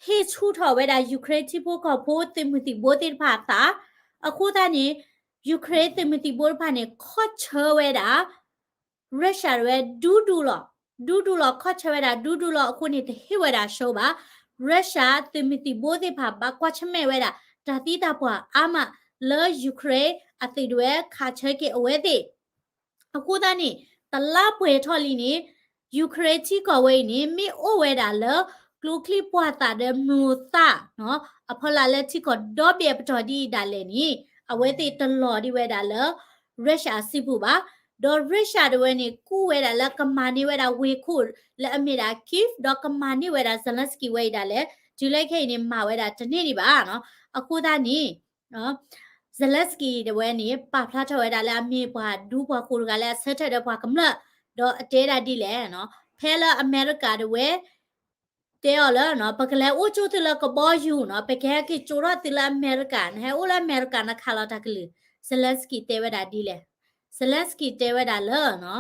ဟ့ၣ်ဆူၣ်ထီၣ်ဝဲဒၣ် Ukraine ထံဖိကီၢ်ဖိသုးမုၢ်သံၣ်ဘိသ့ၣ်တဖၣ်အသး အဃိသတးန့ၣ် Ukraine သုးမုၢ်သံၣ်ဘိတဖၣ်န့ၣ် ခီၣ်ဆၢဝဲဒၣ် Russia ဒၣ်ဝဲဒူဒူလီၤ ဒူဒူလီၤ ခီၣ်ဆၢဝဲဒၣ်ဒူဒူလီၤ အဃိန့ၣ် တဟ့ၣ်ဝဲဒၣ်အဆၢဘၣ်. Russia သုးမုၢ်သံၣ်ဘိသ့ၣ်တဖၣ် ဘၣ်ကွၢ်ဆၢၣ်မဲာ်ဝဲဒၣ် တၢ်သံတၢ်ပှၢ်အါမးလၢ Ukraine အသုးဒၣ်ဝဲခးဆၢက့ၤအဝဲသ့ၣ် အဃိသတးန့ၣ် တလါပှဲၤထီၣ်လံန့ၣ် Ukraine ထံကီၢ်ဝဲအံၤန့ၣ် မ့ၢ်အိၣ်ဝဲဒၣ်လၢ ကျိချံမျိာ်သၣ်ဒီးမျိာ်သၣ်နီၤ အဖီလာ်လၢထံကီၢ်ဒီဘ့ၣ်အပတီၢ်ဒ်အံၤဒၣ်လဲာ်န့ၣ် အဝဲသ့ၣ်တလီၤဒံးဝဲဒၣ်လၢ Russia အစုပူၤဘၣ်. ဒီး Russia တဝဲန့ၣ် ကူၣ်ဝဲဒၣ်လၢကမၤန့ၢ်ဝဲဒၣ်ဝ့ၢ်ခိၣ်လၢအမ့ၢ်ဒၣ် Kyiv ဒီးကမၤန့ၢ်ဝဲဒၣ် Zelensky ဝဲအံၤဒၣ်လဲာ် တုၤလၢခဲအံၤန့ၣ် မၤဝဲဒၣ်တန့ၢ်ဒံးဘၣ်နီၤ. အဃိသတးန့ၣ် Zelensky တဝဲန့ၣ် ပာ်ဖျါထီၣ်ဝဲဒၣ်လၢအမ့ၢ်ပှၤဒူပှၤဃိၤတဂၤလၢအဆၢထၢၣ်ဒီးပှၤကမျၢၢ် ဒီးအတဲဒၣ်ဒ်လဲၣ်နီၤ ဖဲလၢအမဲရကၤတဝဲ တဲအီၤလၢနီၤ ပကလဲၤအိၣ်ကၠိသုလၢကဘီယူၤနီၤ ပကဟဲက့ၤကၠိထီၣ်သုလၢအမဲရကၤ နဟဲအိၣ်လၢအမဲရကၤနခးလီၤတၢ်ကလုၢ် Zelensky တဲဝဲဒၣ်ဒ်လဲၣ် Zelensky တဲဝဲဒၣ်လၢနီၤ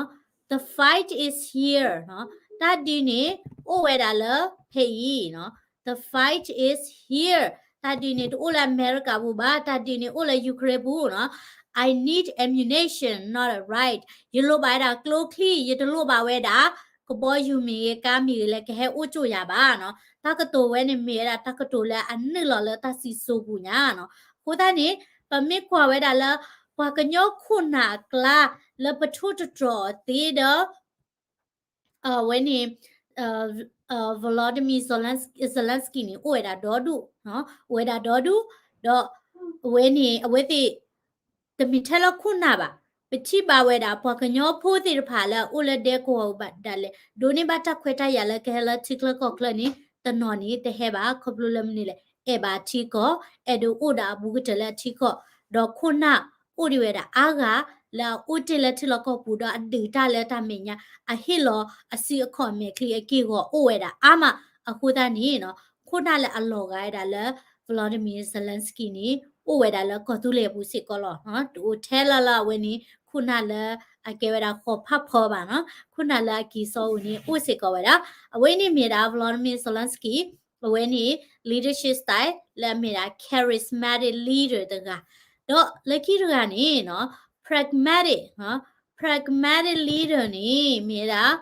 the fight is here နီၤ တၢ်ဒုးန့ၣ် အိၣ်ဝဲဒၣ်လၢဖဲအံၤနီၤ the fight is here တၢ်ဒုးန့ၣ် တအိၣ်လၢအမဲရကၤပူၤဘၣ် တၢ်ဒုးန့ၣ်အိၣ်လၢ Ukraine ပူၤနီၤ I need ammunition, not a right ယလိၣ်ဘၣ်ဝဲဒၣ်ကျိချံ ယတလိၣ်ဘၣ်ဝဲဒၣ် ကဘီယူၤမ့ၢ်ဂ့ၤ ကါမ့ၢ်ဂ့ၤ လၢကဟဲအိၣ်ကၠိယၤဘၣ်နီၤ တၢ်ကတိၤဝဲန့ၣ်မ့ၢ်ဝဲဒၣ်တၢ်ကတိၤလၢအနုာ်လီၤလၢတၢ်စံၣ်စိၤပူၤညါနီၤ အဃိသတးန့ၣ် ပမ့ၢ်ကွၢ်ဝဲဒၣ်လၢ ပှၤကညီခိၣ်နၢ်အကျါ လၢပထိၣ်တတြီၤအီၤသ့ဒီး အဝဲန့ၣ် Volodymyr Zelensky န့ၣ် အိၣ်ဝဲဒၣ်ဒီဒူၣ်, အိၣ်ဝဲဒၣ်ဒီဒူၣ်, ဒီးအဝဲန့ၣ် အဝဲသ့ၣ် တမ့ၢ်ထဲလၢခိၣ်နၢ်ဘၣ်, ပထံၣ်ဘၣ်ဝဲဒၣ် ပှၤကညီဖိသ့ၣ်တဖၣ်လၢအအိၣ်လၢဒဲကဝီၤပူၤဘၣ်ဒၣ်လဲာ်, ဒိးန့ၢ်ဘၣ်တၢ်ခွဲးတၢ်ယာ်လၢကဟဲလၢထံချၢကီၢ်ချၢန့ၣ် တနီၤန့ၣ်တဟဲဘၣ်, ခီဖျိလၢမနုၤလဲၣ်, အဲၣ်ဘၣ်ထံကီၢ်, အဲၣ်ဒိးအိၣ်ဒီးအဘူးကတၢၢ်လၢအထံကီၢ်, ဒီးခိၣ်နၢ်အိၣ်ဒံးဝဲဒၣ်အါဂၤ လၢအအိၣ်တ့ၢ်လၢထံလီၢ်ကီၢ်ပူၤ ဒီးအဒုးတၢ်လၢတၢ်မဲာ်ညါ, အဟ့ၣ်လီၤအစုအခီၣ်အမဲာ်ချံအက့ၢ်အဂီၤအိၣ်ဝဲဒၣ်အါမး, အဃိသတးန့ၣ် ခိၣ်နၢ်လၢအလီၤဂာ်ဝဲဒၣ်လၢ Volodymyr Zelensky န့ၣ် အိၣ်ဝဲဒၣ်လၢကီၢ်သူလ့ၤအပူၤစ့ၢ်ကီးလီၤ. တအိၣ်ထဲလၢ်လၢ်အဝဲန့ၣ် ခိၣ်နၢ်လၢအကဲဝဲဒၣ်ဃီၤဖးဖီဘၣ်နီၤ, ခိၣ်နၢ်လၢအက့ၤစီအိၣ်န့ၣ် အိၣ်စ့ၢ်ကီးဝဲဒၣ်. အဝဲန့ၣ်မ့ၢ်ဒၣ် Volodymyr Zelensky အဝဲန့ၣ် leadership style လၢအမ့ၢ်ဒၣ် charismatic leader တဂၤ, ဒီးလၢခံတဂၤန့ၣ်နီၤ pragmatic, pragmatic leader န့ၣ် မ့ၢ်ဒၣ်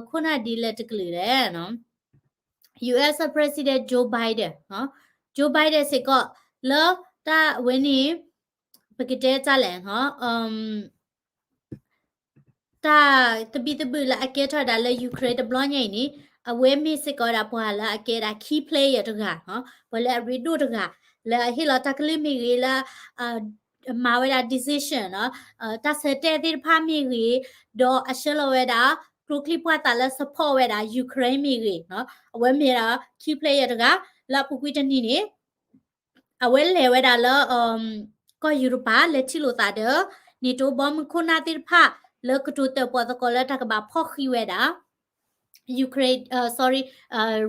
ခိၣ်နၢ်ဒ်လဲၣ်တကလုာ်လဲၣ် US President Joe Biden, Joe Biden စ့ၢ်ကီး လၢတၢ်ဝဲန့ၣ် ပကတဲတၢ်လဲၣ် တၢ်သဘံၣ်သဘုၣ်လၢအကဲထီၣ်ဒၣ်လၢ Ukraine တဘျီညါအံၤန့ၣ် အဝဲမ့ၢ်စ့ၢ်ကီးဝဲဒၣ်ပှၤလၢအကဲဒၣ် key player တဂၤ, ပှၤလၢအရ့ဒိၣ်တဂၤ လၢအဟ့ၣ်လီၤတၢ်ကလုၢ်မ့ၢ်ဂ့ၤ လၢ မၤဝဲဒၣ် decision တၢ်ဆၢတဲာ်သ့ၣ်တဖၣ်မ့ၢ်ဂ့ၤ, ဒီးအဆှၢလီၤဝဲဒၣ် ကျိချံမျိာ်သၣ်လၢ support ဝဲဒၣ် Ukraine မ့ၢ်ဂ့ၤ, အဝဲမ့ၢ်ဒၣ် key player တဂၤ လၢအပူၤကွံာ်တနံၤန့ၣ် အဝဲလဲၤဝဲဒၣ်လၢ ကီၢ်ယူရပၤ လဲၤထံၣ်လိာ်သးဒီး NATO ဘီမုၢ်ခိၣ်နၢ်သ့ၣ်တဖၣ် လၢကတိၤတၢၣ်ပီၣ်သကိးလၢတၢ်ကဘၣ်ဖီၣ်ဃံးဝဲဒၣ် Ukraine, sorry,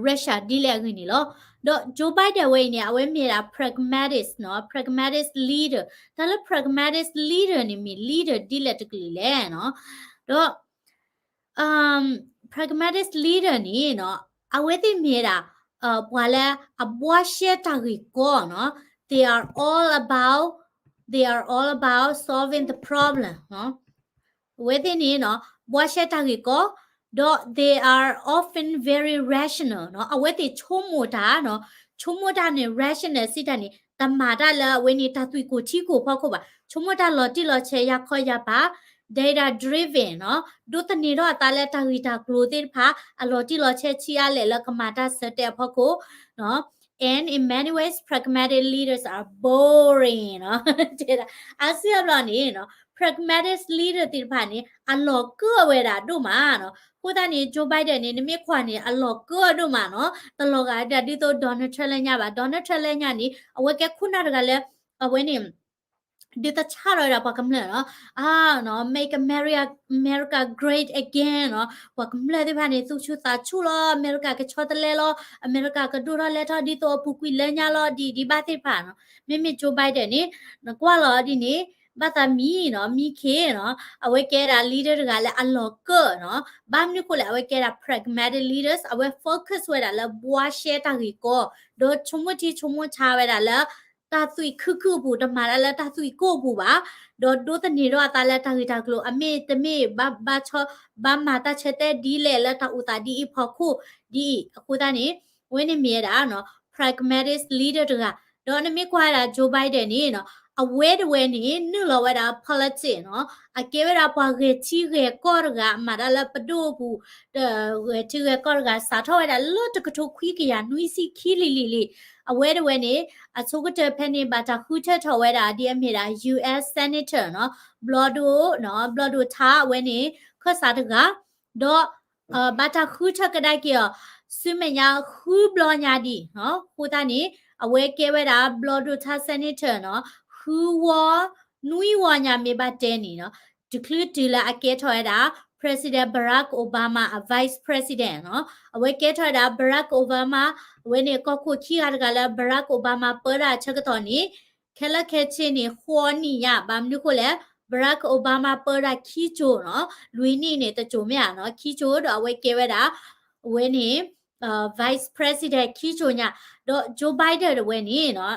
Russia ဒ်လဲၣ်အဂ့ၢ်န့ၣ်လီၤ. ဒီး Joe Biden ဝဲအံၤန့ၣ် အဝဲမ့ၢ်ဒၣ် pragmatist, pragmatist leader, တၢ်လၢ pragmatist leader န့ၣ်မ့ၢ် leader ဒ်လဲၣ်တကလုာ်လဲၣ်. ဒီး pragmatist leader န့ၣ် အဝဲသ့ၣ်မ့ၢ်ဒၣ် ပှၤလၢအဘှါရှဲတၢ်ဂ့ၢ်ကီနီၤ, they are all about, they are all about solving the problem. အဝဲသ့ၣ်န့ၣ် ဘှါရှဲတၢ်ဂ့ၢ်ကီ, ဒီး they are often very rational နီၤ, အဝဲသ့ၣ်ဆိကမိၣ်တၢ်နီၤ, ဆိကမိၣ်တၢ်န့ၣ် rational စံးတၢ်န့ၣ် တမၤတၢ်လၢအဝဲန့ၣ်တၢ်သွံၣ်ကိၢ်ထံကိၢ်ဖီခိၣ်ဘၣ်, ဆိကမိၣ်တၢ်လီၤတံၢ်လီၤဆဲး ယၤခီယၤပၤ data driven နီၤ, ဒိးသန့ၤထီၣ်အသးလၢတၢ်ဂ့ၢ်တၢ်ကျိၤသ့ၣ်တဖၣ် အလီၤတံၢ်လီၤဆဲးဆံးအါလဲၣ်လၢကမၤတၢ်ဆၢတဲာ်အဖီခိၣ် And in many ways, pragmatic leaders are boring နီၤ, တဲဒၣ် အါစုအါဘျီန့ၣ် pragmatic leader သ့ၣ်တဖၣ်န့ၣ် အလီၢ်ကၢၣ်ဝဲဒၣ်ဒိၣ်မးနီၤ, အဃိသတးန့ၣ် Joe Biden န့ၣ် နမ့ၢ်ကွၢ်န့ၣ် အလီၢ်ကၢၣ်ဒိၣ်မးနီၤ, တလီၤဂာ်ဒၣ်ဒ်သိး Donald Trump လၢညါဘၣ်, Donald Trump လၢညါန့ၣ် အဝဲကဲခိၣ်နၢ်တဂၤလၢ အဝဲန့ၣ် ဒုးသဆၣ်ထီၣ်ဝဲဒၣ်ပှၤကမျၢၢ်နီၤ, အါ make America, America great again နီၤ, ပှၤကမျၢၢ်သ့ၣ်တဖၣ်န့ၣ် သူၣ်ဆူၣ်သးဆူၣ်လီၤ, အမဲရကၤကဆီတလဲလီၤ, အမဲရကၤကဒိၣ်ထီၣ်လဲၤထီၣ်ဒ်သိးအပူၤကွံာ်လၢညါလီၤ, ဒ်ဒ်ဘၣ်သ့ၣ်တဖၣ်နီၤ, မ့မ့ၢ် Joe Biden န့ၣ် နကွၢ်လီၤဒ်န့ၣ် ဘၣ်သးမံနီၤ, မံခ့နီၤ, အဝဲကဲဒၣ် leader တဂၤလၢအလီၢ်ကၢၣ်နီၤ, ဘၣ်မနုၤဃိလဲၣ် အဝဲကဲဒၣ် pragmatic leaders, အဝဲ focus ဝဲဒၣ်လၢဘှါရှဲတၢ်ဂ့ၢ်ကီ, ဒီးဆိကမိၣ်ထံဆိကမိၣ်ဆါဝဲဒၣ်လၢ တၢ်သွံၣ်ခုၣ်ခုၣ်အပူၤ, တမၤတၢ်လၢတၢ်သွံၣ်ကိၢ်အပူၤဘၣ်, ဒီးဒိးသန့ၤထီၣ်အသးလၢတၢ်ဂ့ၢ်တၢ်ကျိၤ အမ့ၢ်တမ့ၢ် ဘၣ်ဘၣ်ဆီ ဘၣ်မၤတၢ်ဆၢတဲာ်ဒ်လဲၣ်လၢတၢ်အိၣ်သးဒ်အံၤဖီခိၣ်ဒ်အံၤ, အဃိသတးန့ၣ် အဝဲန့ၣ်မ့ၢ်ဝဲဒၣ် pragmatic leader တဂၤ, ဒီးနမ့ၢ်ကွၢ်ဝဲဒၣ် Joe Biden န့ၣ် အဝဲတဝဲန့ၣ် နုာ်လီၤဝဲဒၣ် politics နီၤ, အကဲဝဲဒၣ်ပှၤဂဲၤထံဂဲၤကီၢ်တဂၤ မၤတၢ်လၢပဒိၣ်အပူၤ, ဒီးဂဲၤထံဂဲၤကီၢ်တဂၤ စးထီၣ်ဝဲဒၣ်လၢတကထိခွံကယၤနွံဆံခံလံၤလံၤလံၤ, အဝဲတဝဲန့ၣ် အဆိကတၢၢ်ဖဲန့ၣ် ဘၣ်တၢ်ဃုထၢထီၣ်ဝဲဒၣ် ဒ်အမ့ၢ်ဒၣ် U S Senator နီၤ, ဘျီဒိၣ်နီၤ, ဘျီဒိၣ်ထါအဝဲန့ၣ် ခၢၣ်စးတဂၤ, ဒီး ဘၣ်တၢ်ဃုထၢကဒါက့ၤအီၤ ဆူမဲာ်ညါဃုဘျီညါဒံးနီၤ, အဃိသတးန့ၣ် အဝဲကဲဝဲဒၣ် ဘျီဒိၣ်ထါ Senator နီၤ, ဃုဝီ နွံဝီညါမ့ၢ်ဘၣ်တဲန့ၣ်နီၤ, တချုးတုၤလၢအကဲထီၣ်ဝဲဒၣ် President Barack Obama အ Vice President နီၤ, အဝဲကဲထီၣ်ဝဲဒၣ် Barack Obama အဝဲန့ၣ် ကီၢ်ခိၣ်ခံဂၤတဂၤလၢ Barack Obama ပၢတၢ်အဆၢကတီၢ်န့ၣ် ခဲလၢာ်ခဲဆ့န့ၣ် ဃိးနံၣ်ညါ, ဘၣ်မနုၤဃိလဲၣ်, Barack Obama ပၢတၢ်ခံကၠိၤနီၤ, လွံၢ်နံၣ်န့ၣ်တကၠိၤမ့ၢ်ဧါနီၤ, ခံကၠိၤ ဒီးအဝဲကဲဝဲဒၣ် အဝဲန့ၣ် Vice President ခံကၠိၤညါ, ဒီး Joe Biden တဝဲန့ၣ်နီၤ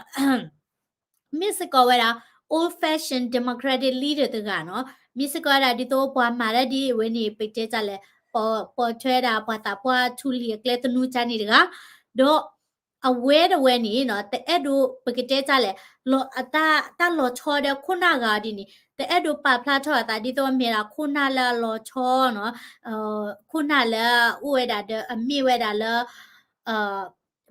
မ့ၢ်စ့ၢ်ကီးဝဲဒၣ် old fashioned democratic leader တဂၤနီၤ, မ့ၢ်စ့ၢ်ကီးဝဲဒၣ်ဒ်သိးပှၤမၤတၢ်ဒ်အဝဲန့ၣ် ပကတဲတၢ်လဲၣ်, ပိာ်ထွဲဒၣ်ပှၤသးပှၢ်ထူလံၤအကျဲသနူတၢ်န့ၣ်တဂၤ, ဒီးအဝဲတဝဲန့ၣ်နီၤ တအဲၣ်ဒိး ပကတဲတၢ်လဲၣ်, တၢ်လီၤဆီဒီးခိၣ်နၢ်ဂၤအီၤဒ်န့ၣ် တအဲၣ်ဒိးပာ်ဖျါထီၣ်အသးဒ်သိးအမ့ၢ်ဒၣ်ခိၣ်နၢ်လၢအလီၤဆီနီၤ, ခိၣ်နၢ်လၢအအိၣ်ဝဲဒၣ်ဒီးအမ့ၢ်ဝဲဒၣ်လၢ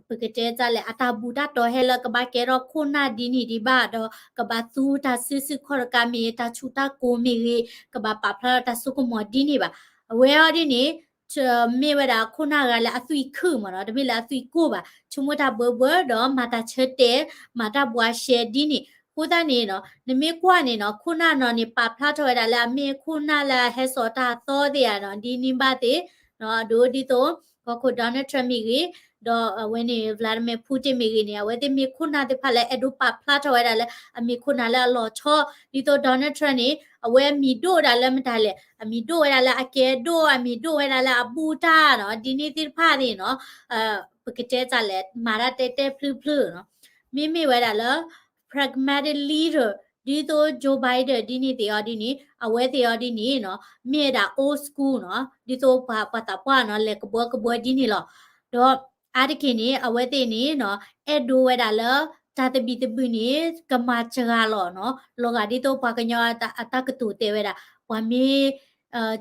ပကတဲတၢ်လဲၣ် အတၢ်ဘူးတၢ်တီၤဟဲလၢကဘၣ်ကဲထီၣ်ခိၣ်နၢ်ဒ်န့ၣ်ဒံးဘၣ်ဒီး ကဘၣ်သူတၢ်စုဆူၣ်ခီၣ်တကးမ့ၢ်ဂ့ၤ တၢ်ဆူးတၢ်ကိၤမ့ၢ်ဂ့ၤ ကဘၣ်ပာ်ဖျါထီၣ်တၢ်စိကမီၤဒ်န့ၣ်ဘၣ်. အဝဲအီၤဒ်န့ၣ် မ့ၢ်ဝဲဒၣ်ခိၣ်နၢ်ဂၤလၢအသွံၣ်ခုၣ်မ့ၢ်နီၤ, တမ့ၢ်လၢအသွံၣ်ကိၢ်ဘၣ်, ဆိကမိၣ်တၢ်ဘၢဘၢဒီးမၤတၢ်ဆၢတဲာ် မၤတၢ်ဘှါရှဲဒ်န့ၣ်. အဃိသတးန့ၣ်နီၤ နမ့ၢ်ကွၢ်န့ၣ်နီၤ ခိၣ်နၢ်နီၤန့ၣ် ပာ်ဖျါထီၣ်ဝဲဒၣ်လၢအမ့ၢ်ခိၣ်နၢ်လၢအဟဲစိာ်တၢ်အသီသ့ၣ်ဧါနီၤ ဒ်န့ၣ်ဘၣ်သ့ၣ် အဒိဒ်သိး ကီၢ်ခိၣ် Donald Trump မ့ၢ်ဂ့ၤ, ဒီးအဝဲန့ၣ် Vladimir Putin မ့ၢ်ဂ့ၤန့ၣ် အဝဲသ့ၣ်မ့ၢ်ခိၣ်နၢ်သ့ၣ်တဖၣ်လၢအဲၣ်ဒိးပာ်ဖျါထီၣ်ဝဲဒၣ်လၢ အမ့ၢ်ခိၣ်နၢ်လၢအလီၤဆီ, ဒ်သိး Donald Trump န့ၣ် အဝဲအမံၤဒိၣ်ဝဲဒၣ်လၢမတၤလဲၣ်, အမံၤဒိၣ်ဝဲဒၣ်လၢအကဲဒိၣ်, အမံၤဒိၣ်ဝဲဒၣ်လၢအဘူးတၢ်နီၤ, ဒ်န့ၣ်သ့ၣ်တဖၣ်သ့ၣ်နီၤ ပကတဲတၢ်လဲၣ် မၤတၢ်တဲတဲဖျုဖျုနီၤ, မ့မ့ၢ်ဝဲဒၣ်လၢ pragmatic leader ဒ်သိး Joe Biden ဒ်န့ၣ်သ့ၣ်အီၤဒ်န့ၣ် အဝဲသ့ၣ်အီၤဒ်န့ၣ်နီၤ မ့ၢ်ဝဲဒၣ် old school နီၤ, ဒ်သိးပှၤ ပှၤသးပှၢ်နီၤ လဲၤကဘှီကဘှီဒ်န့ၣ်လီၤ. ဒီးအါတက့ၢ်န့ၣ် အဝဲသ့ၣ်န့ၣ်နီၤ အဲၣ်ဒိးဝဲဒၣ်လၢ တၢ်သဘံၣ်သဘုၣ်န့ၣ် ကမၤစှၤလီၤနီၤ, လီၤဂာ်ဒ်သိးပှၤကညီအတၢ်ကတိၤတဲဝဲဒၣ် ပှၤမ့ၢ်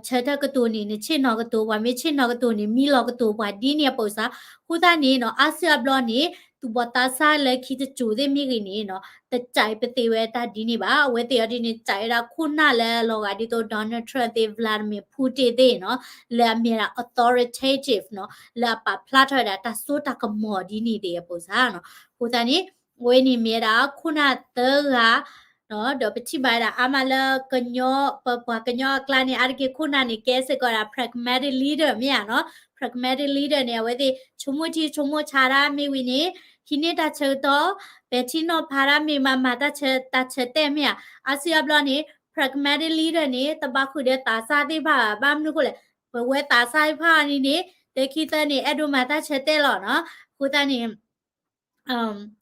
ဆၢထၢၣ်ကတိၤန့ၣ် နဆ့ၣ်နီၤကတိၤ, ပှၤမ့ၢ်ဆ့ၣ်နီၤကတိၤန့ၣ် မံလီၤကတိၤပှၤဒ်န့ၣ်အပိစါ. အဃိသတးန့ၣ်နီၤ အါစုအါဘျီန့ၣ် သူၣ်ဘီၣ်သးစၢ်လၢခံတစိၤသ့ၣ်မ့ၢ်ဂ့ၤန့ၣ်နီၤ တစဲးပသ့ဝဲတၢ်ဒ်န့ၣ်ဘၣ်. အဝဲသ့ၣ်အီၤဒ်န့ၣ် စဲးဝဲဒၣ်ခိၣ်နၢ်လၢအလီၤဂာ်ဒ်သိး Donald Trump သ့ၣ် Vladimir Putin သ့ၣ်နီၤ လၢအမ့ၢ်ဒၣ် authoritative နီၤ လၢအပာ်ဖျါထီၣ်ဝဲဒၣ်တၢ်စိတၢ်ကမီၤဒ်န့ၣ်သ့ၣ်အပိစါနီၤ. အဃိသတးန့ၣ် အဝဲန့ၣ်မ့ၢ်ဝဲဒၣ်ခိၣ်နၢ်သၢဂၤ ဒီးပထံၣ်ဘၣ်ဝဲဒၣ်အါမးလၢကညီ ပပှၤကညီအကျါန့ၣ် အါတက့ၢ်ခိၣ်နၢ်န့ၣ် ကဲစ့ၢ်ကီးဝဲဒၣ် pragmatic leader မ့ၢ်ဧါနီၤ. Pragmatic leader န့ၣ် အဝဲသ့ၣ်ဆိကမိၣ်ထံဆိကမိၣ်ဆးတၢ်မ့ၢ်ဝံၤန့ၣ် ဟံးန့ၢ်တၢ်ဆၢကတီၢ် ပဲာ်ထံနီၤဖးတၢ်မ့ၢ်မး မၤတၢ်ဆၢ တၢ်ဆၢတဲာ်မ့ၢ်ဧါ. အါစုအါဘျီန့ၣ် pragmatic leader န့ၣ် တဘၣ်ဃုာ်ဒီးသးစၢ်သ့ၣ်တဖၣ်ဘၣ်. ဘၣ်မနုၤအဃိလဲၣ် ပဝဲသးစၢ်သ့ၣ်တဖၣ်အီၤန့ၣ်န့ၣ် တခံသၢန့ၣ် အဲၣ်ဒိးမၤတၢ်ဆၢတဲာ်လီၤနီၤ. အဃိသတးန့ၣ်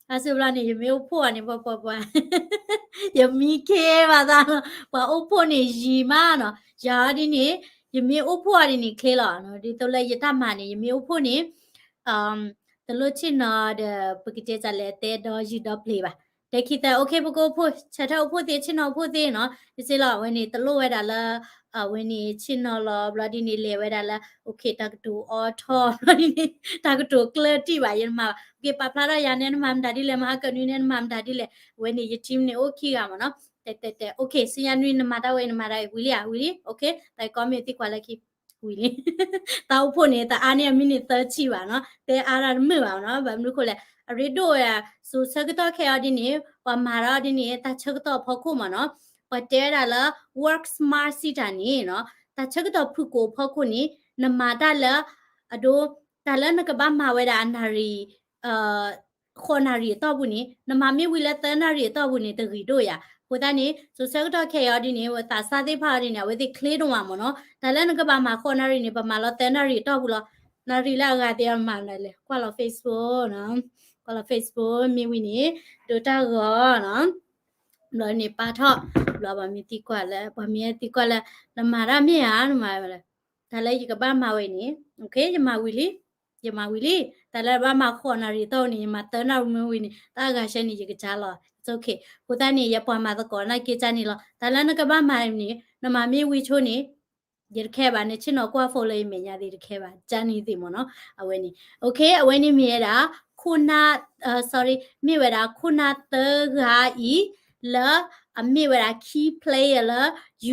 အါစုအါဘျီန့ၣ် ယမ့ၢ်အိၣ်ဖှိၣ်အီၤန့ၣ် ပှၤပှၤပှၤ ယမံခ့ဘၣ်သးလီၤ. ပှၤအိၣ်ဖှိၣ်န့ၣ်ယံာ်မးနီၤ. ယၤအီၤဒ်န့ၣ် ယမ့ၢ်အိၣ်ဖှိၣ်အီၤဒ်န့ၣ်ချ့လီၤ. ဒ်သိးလၢယတၢ်မၤန့ၣ် ယမ့ၢ်အိၣ်ဖှိၣ်န့ၣ် တလိၣ်ဆ့ၣ်နီၤဒီး ပကတဲတၢ်လဲၣ် တဲဒီယုၢ်ဒီပျ့ၤဘၣ်. တခံသၢ OK ပကအိၣ်ဖှိၣ် ဆၢထၢၣ်အိၣ်ဖှိၣ်သ့ ဆ့ၣ်နီၤအိၣ်ဖှိၣ်သ့နီၤ. ယစ့လီၤ အဝဲန့ၣ် တလိၣ်ဝဲဒၣ်လၢ အဝဲန့ၣ်ဆ့ၣ်နီၤလီၤ ဘျီဒ်န့ၣ် လဲၤဝဲဒၣ်လၢ OK တၢ်ကတိၤအိၣ်ထီၣ် ဘျီဒ်န့ၣ် တၢ်ကတိၤကျၢၢ်တံၢ်ဘၣ် ယတမၤဘၣ်. OK ပာ်ဖျါထီၣ်ယၤန့ၣ် နမၤမတၤဒ်လဲၣ် မဟါကနွံန့ၣ် နမၤမတၤဒ်လဲၣ်. အဝဲန့ၣ် ယ team န့ၣ်အိၣ်ခံဂၤမးနီၤ. တဲတဲတဲ OK ဆူညါနွံနမၤတၢ်ဝဲ နမၤတၢ်ဝံၤလံဧါ ဝံၤလံ OK တၢ်ကီမ့ၢ်သံကွၢ်လၢခံ ဝံၤလံ တၢ်အိၣ်ဖှိၣ်န့ၣ် တအါန့ၢ်အမံးနံးသၢဆံဘၣ်နီၤ တဲအါတၢ်တမုာ်ဘၣ်နီၤ ဘၣ်မနုၤအဃိလဲၣ် အရ့ဒိၣ်ဝဲဒၣ် စိၤဆၢကတီၢ်ခဲအံၤဒ်န့ၣ် ပှၤမၤထီၣ်ဒ်န့ၣ် တၢ်ဆၢကတီၢ်အဖီခိၣ်မးနီၤ ပှၤတဲဝဲဒၣ်လၢ work smart စံးတၢ်န့ၣ်နီၤ တၢ်ဆၢကတီၢ်ဖုၣ်ကိာ်အဖီခိၣ်န့ၣ် နမၤတၢ်လၢ အဒိ တၢ်လၢနကဘၣ်မၤဝဲဒၣ်အနၣ်ရံၣ် ဃိးနၣ်ရံၣ်အတီၢ်ပူၤန့ၣ် နမၤမ့ၢ်ဝံၤလၢသၢနၣ်ရံၣ်အတီၢ်ပူၤန့ၣ် တဂ့ၤဒိၣ်ယၤ. အဃိသတးန့ၣ် စိၤဆၢကတီၢ်ခဲအံၤအီၤဒ်န့ၣ် သးစၢ်သ့ၣ်တဖၣ်အီၤဒ်န့ၣ် အဝဲသ့ၣ်ချ့ဒိၣ်မးမးနီၤ တၢ်လၢနကဘၣ်မၤဃိးနၣ်ရံၣ်န့ၣ် ပမၤလီၤသၢနၣ်ရံၣ်အတီၢ်ပူၤလီၤ. နၣ်ရံၣ်လၢအဂၤသ့ၣ်အမၤမနုၤလဲၣ် ကွၢ်လီၤ Facebook နီၤ ကွၢ်လီၤ Facebook မ့ၢ်ဝံၤန့ၣ် ဒိးတၢ်ဂီၤနီၤ ဘျီန့ၣ်ပာ်ထီၣ် ဘျီပှၤမ့ၢ်သံကွၢ်လၢ ပှၤမ့ၢ်သံကွၢ်လၢ နမၤတၢ်မ့ၢ်ဧါ နမၤဝဲလဲၣ် တၢ်လၢယကဘၣ်မၤဝဲန့ၣ် OK ယမၤဝံၤလံ ယမၤဝံၤလံ တၢ်လၢဘၣ်မၤဃိးနၣ်ရံၣ်အတီၢ်ပူၤန့ၣ် ယမၤသၢနၣ်ရံၣ်မ့ၢ်ဝံၤန့ၣ် တၢ်အဂၤဆၢန့ၣ် ယကစၢ်လီၤ okay. အဃိသတးန့ၣ် ယပှၤမၤသကိးနာ်က့ကန့ၣ်လီၤ. တၢ်လၢနကဘၣ်မၤန့ၣ် နမၤမ့ၢ်ဝံၤဆိန့ၣ် ယတခဲဘၣ်, နဆ့ၣ်နီၤကွၢ်ဖိလၢယမဲာ်ညါသ့ၣ်တခဲဘၣ်, ကန့ၣ်သ့ၣ်မ့ၢ်နီၤ, အဝဲန့ၣ် okay, အဝဲန့ၣ်မ့ၢ်ဝဲဒၣ် ခိၣ်နၢ် sorry, မ့ၢ်ဝဲဒၣ်ခိၣ်နၢ်သၢဂၤအံၤ လၢအမ့ၢ်ဝဲဒၣ် key player လၢ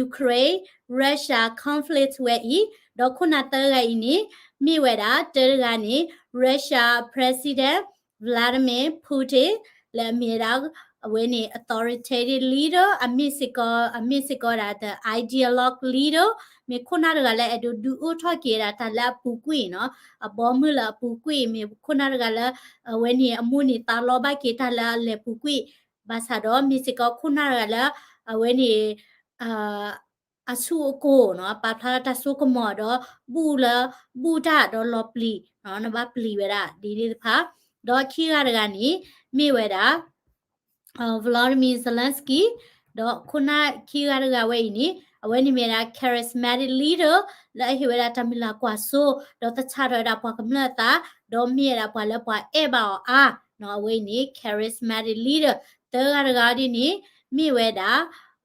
Ukraine, Russia conflict ဝဲအံၤ, ဒီးခိၣ်နၢ်သၢဂၤအံၤန့ၣ် မ့ၢ်ဝဲဒၣ် တၢတဂၤန့ၣ် Russia President Vladimir Putin လၢအမ့ၢ်ဝဲဒၣ် အဝဲန့ၣ် authoritative leader အမ့ၢ်စ့ၢ်ကီး အမ့ၢ်စ့ၢ်ကီးဒၣ် the ideologue leader, မ့ၢ်ခိၣ်နၢ်တဂၤလၢအဲၣ်ဒိးဒုးအိၣ်ထီၣ်က့ၤဝဲဒၣ်တၢ်လၢအပူၤကွံာ်နီၤ, အဘီမုၢ်လၢအပူၤကွံာ်, မ့ၢ်ခိၣ်နၢ်တဂၤလၢ အဝဲန့ၣ်အမိၢ်န့ၣ်သးလီဘၣ်က့ၤတၢ်လၢအလဲၤပူၤကွံာ်, ဘၣ်ဆၣ်ဒီးမ့ၢ်စ့ၢ်ကီးခိၣ်နၢ်တဂၤလၢ အဝဲန့ၣ် အဆူၣ်အကိၢ်နီၤ, ပာ်ဖျါလၢတၢ်စိကမီၤဒီး ဘူၣ်လၢ ဘူၣ်တၢ်ဒီးလီၤပျံၤ, နဘၣ်ပျံၤဝဲဒၣ်ဒ်န့ၣ်တဖၣ်, ဒီးခံဂၤတဂၤန့ၣ် မ့ၢ်ဝဲဒၣ် Volodymyr Zelensky, ဒီးခိၣ်နၢ်ခံဂၤတဂၤဝဲအံၤန့ၣ် အဝဲန့ၣ်မ့ၢ်ဝဲဒၣ် charismatic leader လၢအဟ့ၣ်ဝဲဒၣ်တၢ်မုၢ်လၢ်ကွၢ်စိ ဒီးသဆၣ်ထီၣ်ဝဲဒၣ်ပှၤကမျၢၢ်အသး, ဒီးမ့ၢ်ဝဲဒၣ်ပှၤလၢပှၤအဲၣ်ဘၣ်အီၤအါ, အဝဲအံၤန့ၣ် charismatic leader, သၢဂၤတဂၤဒ်န့ၣ် မ့ၢ်ဝဲဒၣ်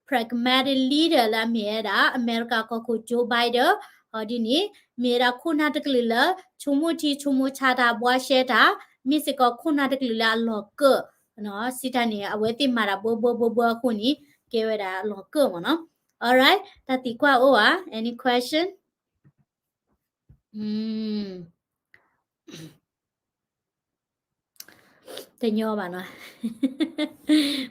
pragmatic leader လၢအမ့ၢ်ဝဲဒၣ် အမဲရကၤကီၢ်ခိၣ် Joe Biden, အီၤဒ်န့ၣ် မ့ၢ်ဝဲဒၣ်ခိၣ်နၢ်တကလုာ်လၢ ဆိကမိၣ်ထံဆိကမိၣ်ဆးတၢ် ဘှါရှဲတၢ်, မ့ၢ်စ့ၢ်ကီးခိၣ်နၢ်တကလုာ်လၢအလီၤကၢၣ် စံးတၢ်န့ၣ် အဝဲသ့ၣ်မၤတၢ်ဘှီဘှီဘှီဘှီအဃိန့ၣ် ကဲဝဲဒၣ်အလီၤကၢၣ်မ့ၢ်နီၤ. Alright, တၢ်သံကွၢ်အိၣ်ဧါ, any question? တညီဘၣ်နီ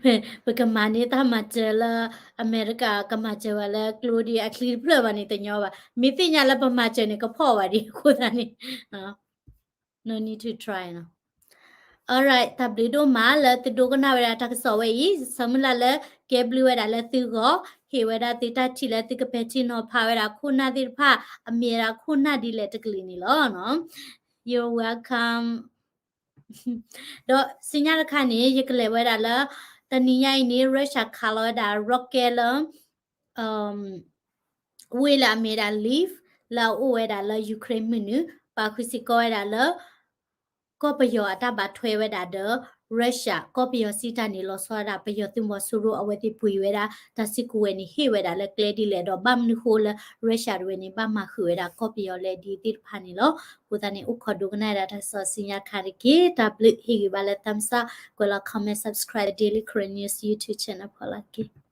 ၤ, ပကမၤန့ၢ်တၢ်မၤစၢၤလၢ အမဲရကၤကမၤစၢၤဝဲလၢကျိဒ်အချံတဖျၢၣ်ဘၣ်န့ၣ် တညီဘၣ်, မ့ၢ်သ့ၣ်ညါလၢပမၤစၢၤန့ၣ် ကဖီၣ်ဘၣ်ဒံးအဃိသတးန့ၣ် no need to try နီၤ. Alright, တၢ်ဘျုးဒိၣ်မးလၢသုဒိကနၣ်ဝဲဒၣ်တၢ်ကစီၣ်ဝဲအံၤ, ဆၢမုၢ်လၢ်လၢကဲဘျုးဝဲဒၣ်လၢသုဂီၢ်, ဟ့ၣ်ဝဲဒၣ်သုတၢ်ထံၣ်လၢသုကပဲာ်ထံနီၤဖးဝဲဒၣ်ခိၣ်နၢ်သ့ၣ်တဖၣ် အမ့ၢ်ဝဲဒၣ်ခိၣ်နၢ်ဒ်လဲၣ်တကလုာ်န့ၣ်လီၤ. You're welcome. ဒီးစံညါတခါန့ၣ် ယကလဲၤဝဲဒၣ်လၢ တနံၤညါအံၤန့ၣ် Russia ခးလီၤဝဲဒၣ် rocket လၢ ဝ့ၢ်လၢအမ့ၢ်ဒၣ် Lviv လၢအအိၣ်ဝဲဒၣ်လၢ Ukraine မုၢ်နုာ်, ပာ်ဃုာ်စ့ၢ်ကီးဝဲဒၣ်လၢ ကီၢ်ပယီၤအတၢ်ဘၣ်ထွဲဝဲဒၣ်ဒီး Russia ကီၢ်ပယီၤစံးတၢ်န့ၣ် လီၤဆီဒၣ်တၢ် ပယီၤသုးမီၤစိရိၤအဝဲသ့ၣ်ပှ့ၤဝဲဒၣ် တၢ်စုကဝဲၤန့ၣ် ဟ့ၣ်ဝဲဒၣ်လၢကျဲဒ်လဲၣ်ဒီး ဘၣ်မနုၤဃိလၢ Russia တဝဲန့ၣ် ဘၣ်မၤဃုာ်ဝဲဒၣ်ကီၢ်ပယီၤလဲၣ်ဒ်သ့ၣ်တဖၣ်န့ၣ်လီၤ. အဃိသတးန့ၣ် အိၣ်ခိးဒိကနၣ်ဝဲဒၣ်တၢ်ကစီၣ်စံညါတခါတက့ၢ်. တၢ်ဘျုး, ဟ့ၣ်ဂံၢ်ဘါလၢ thumbs up, ကွဲးလီၤ comment, subscribe Daily Karen News YouTube channel ဖီလာ်တက့ၢ်.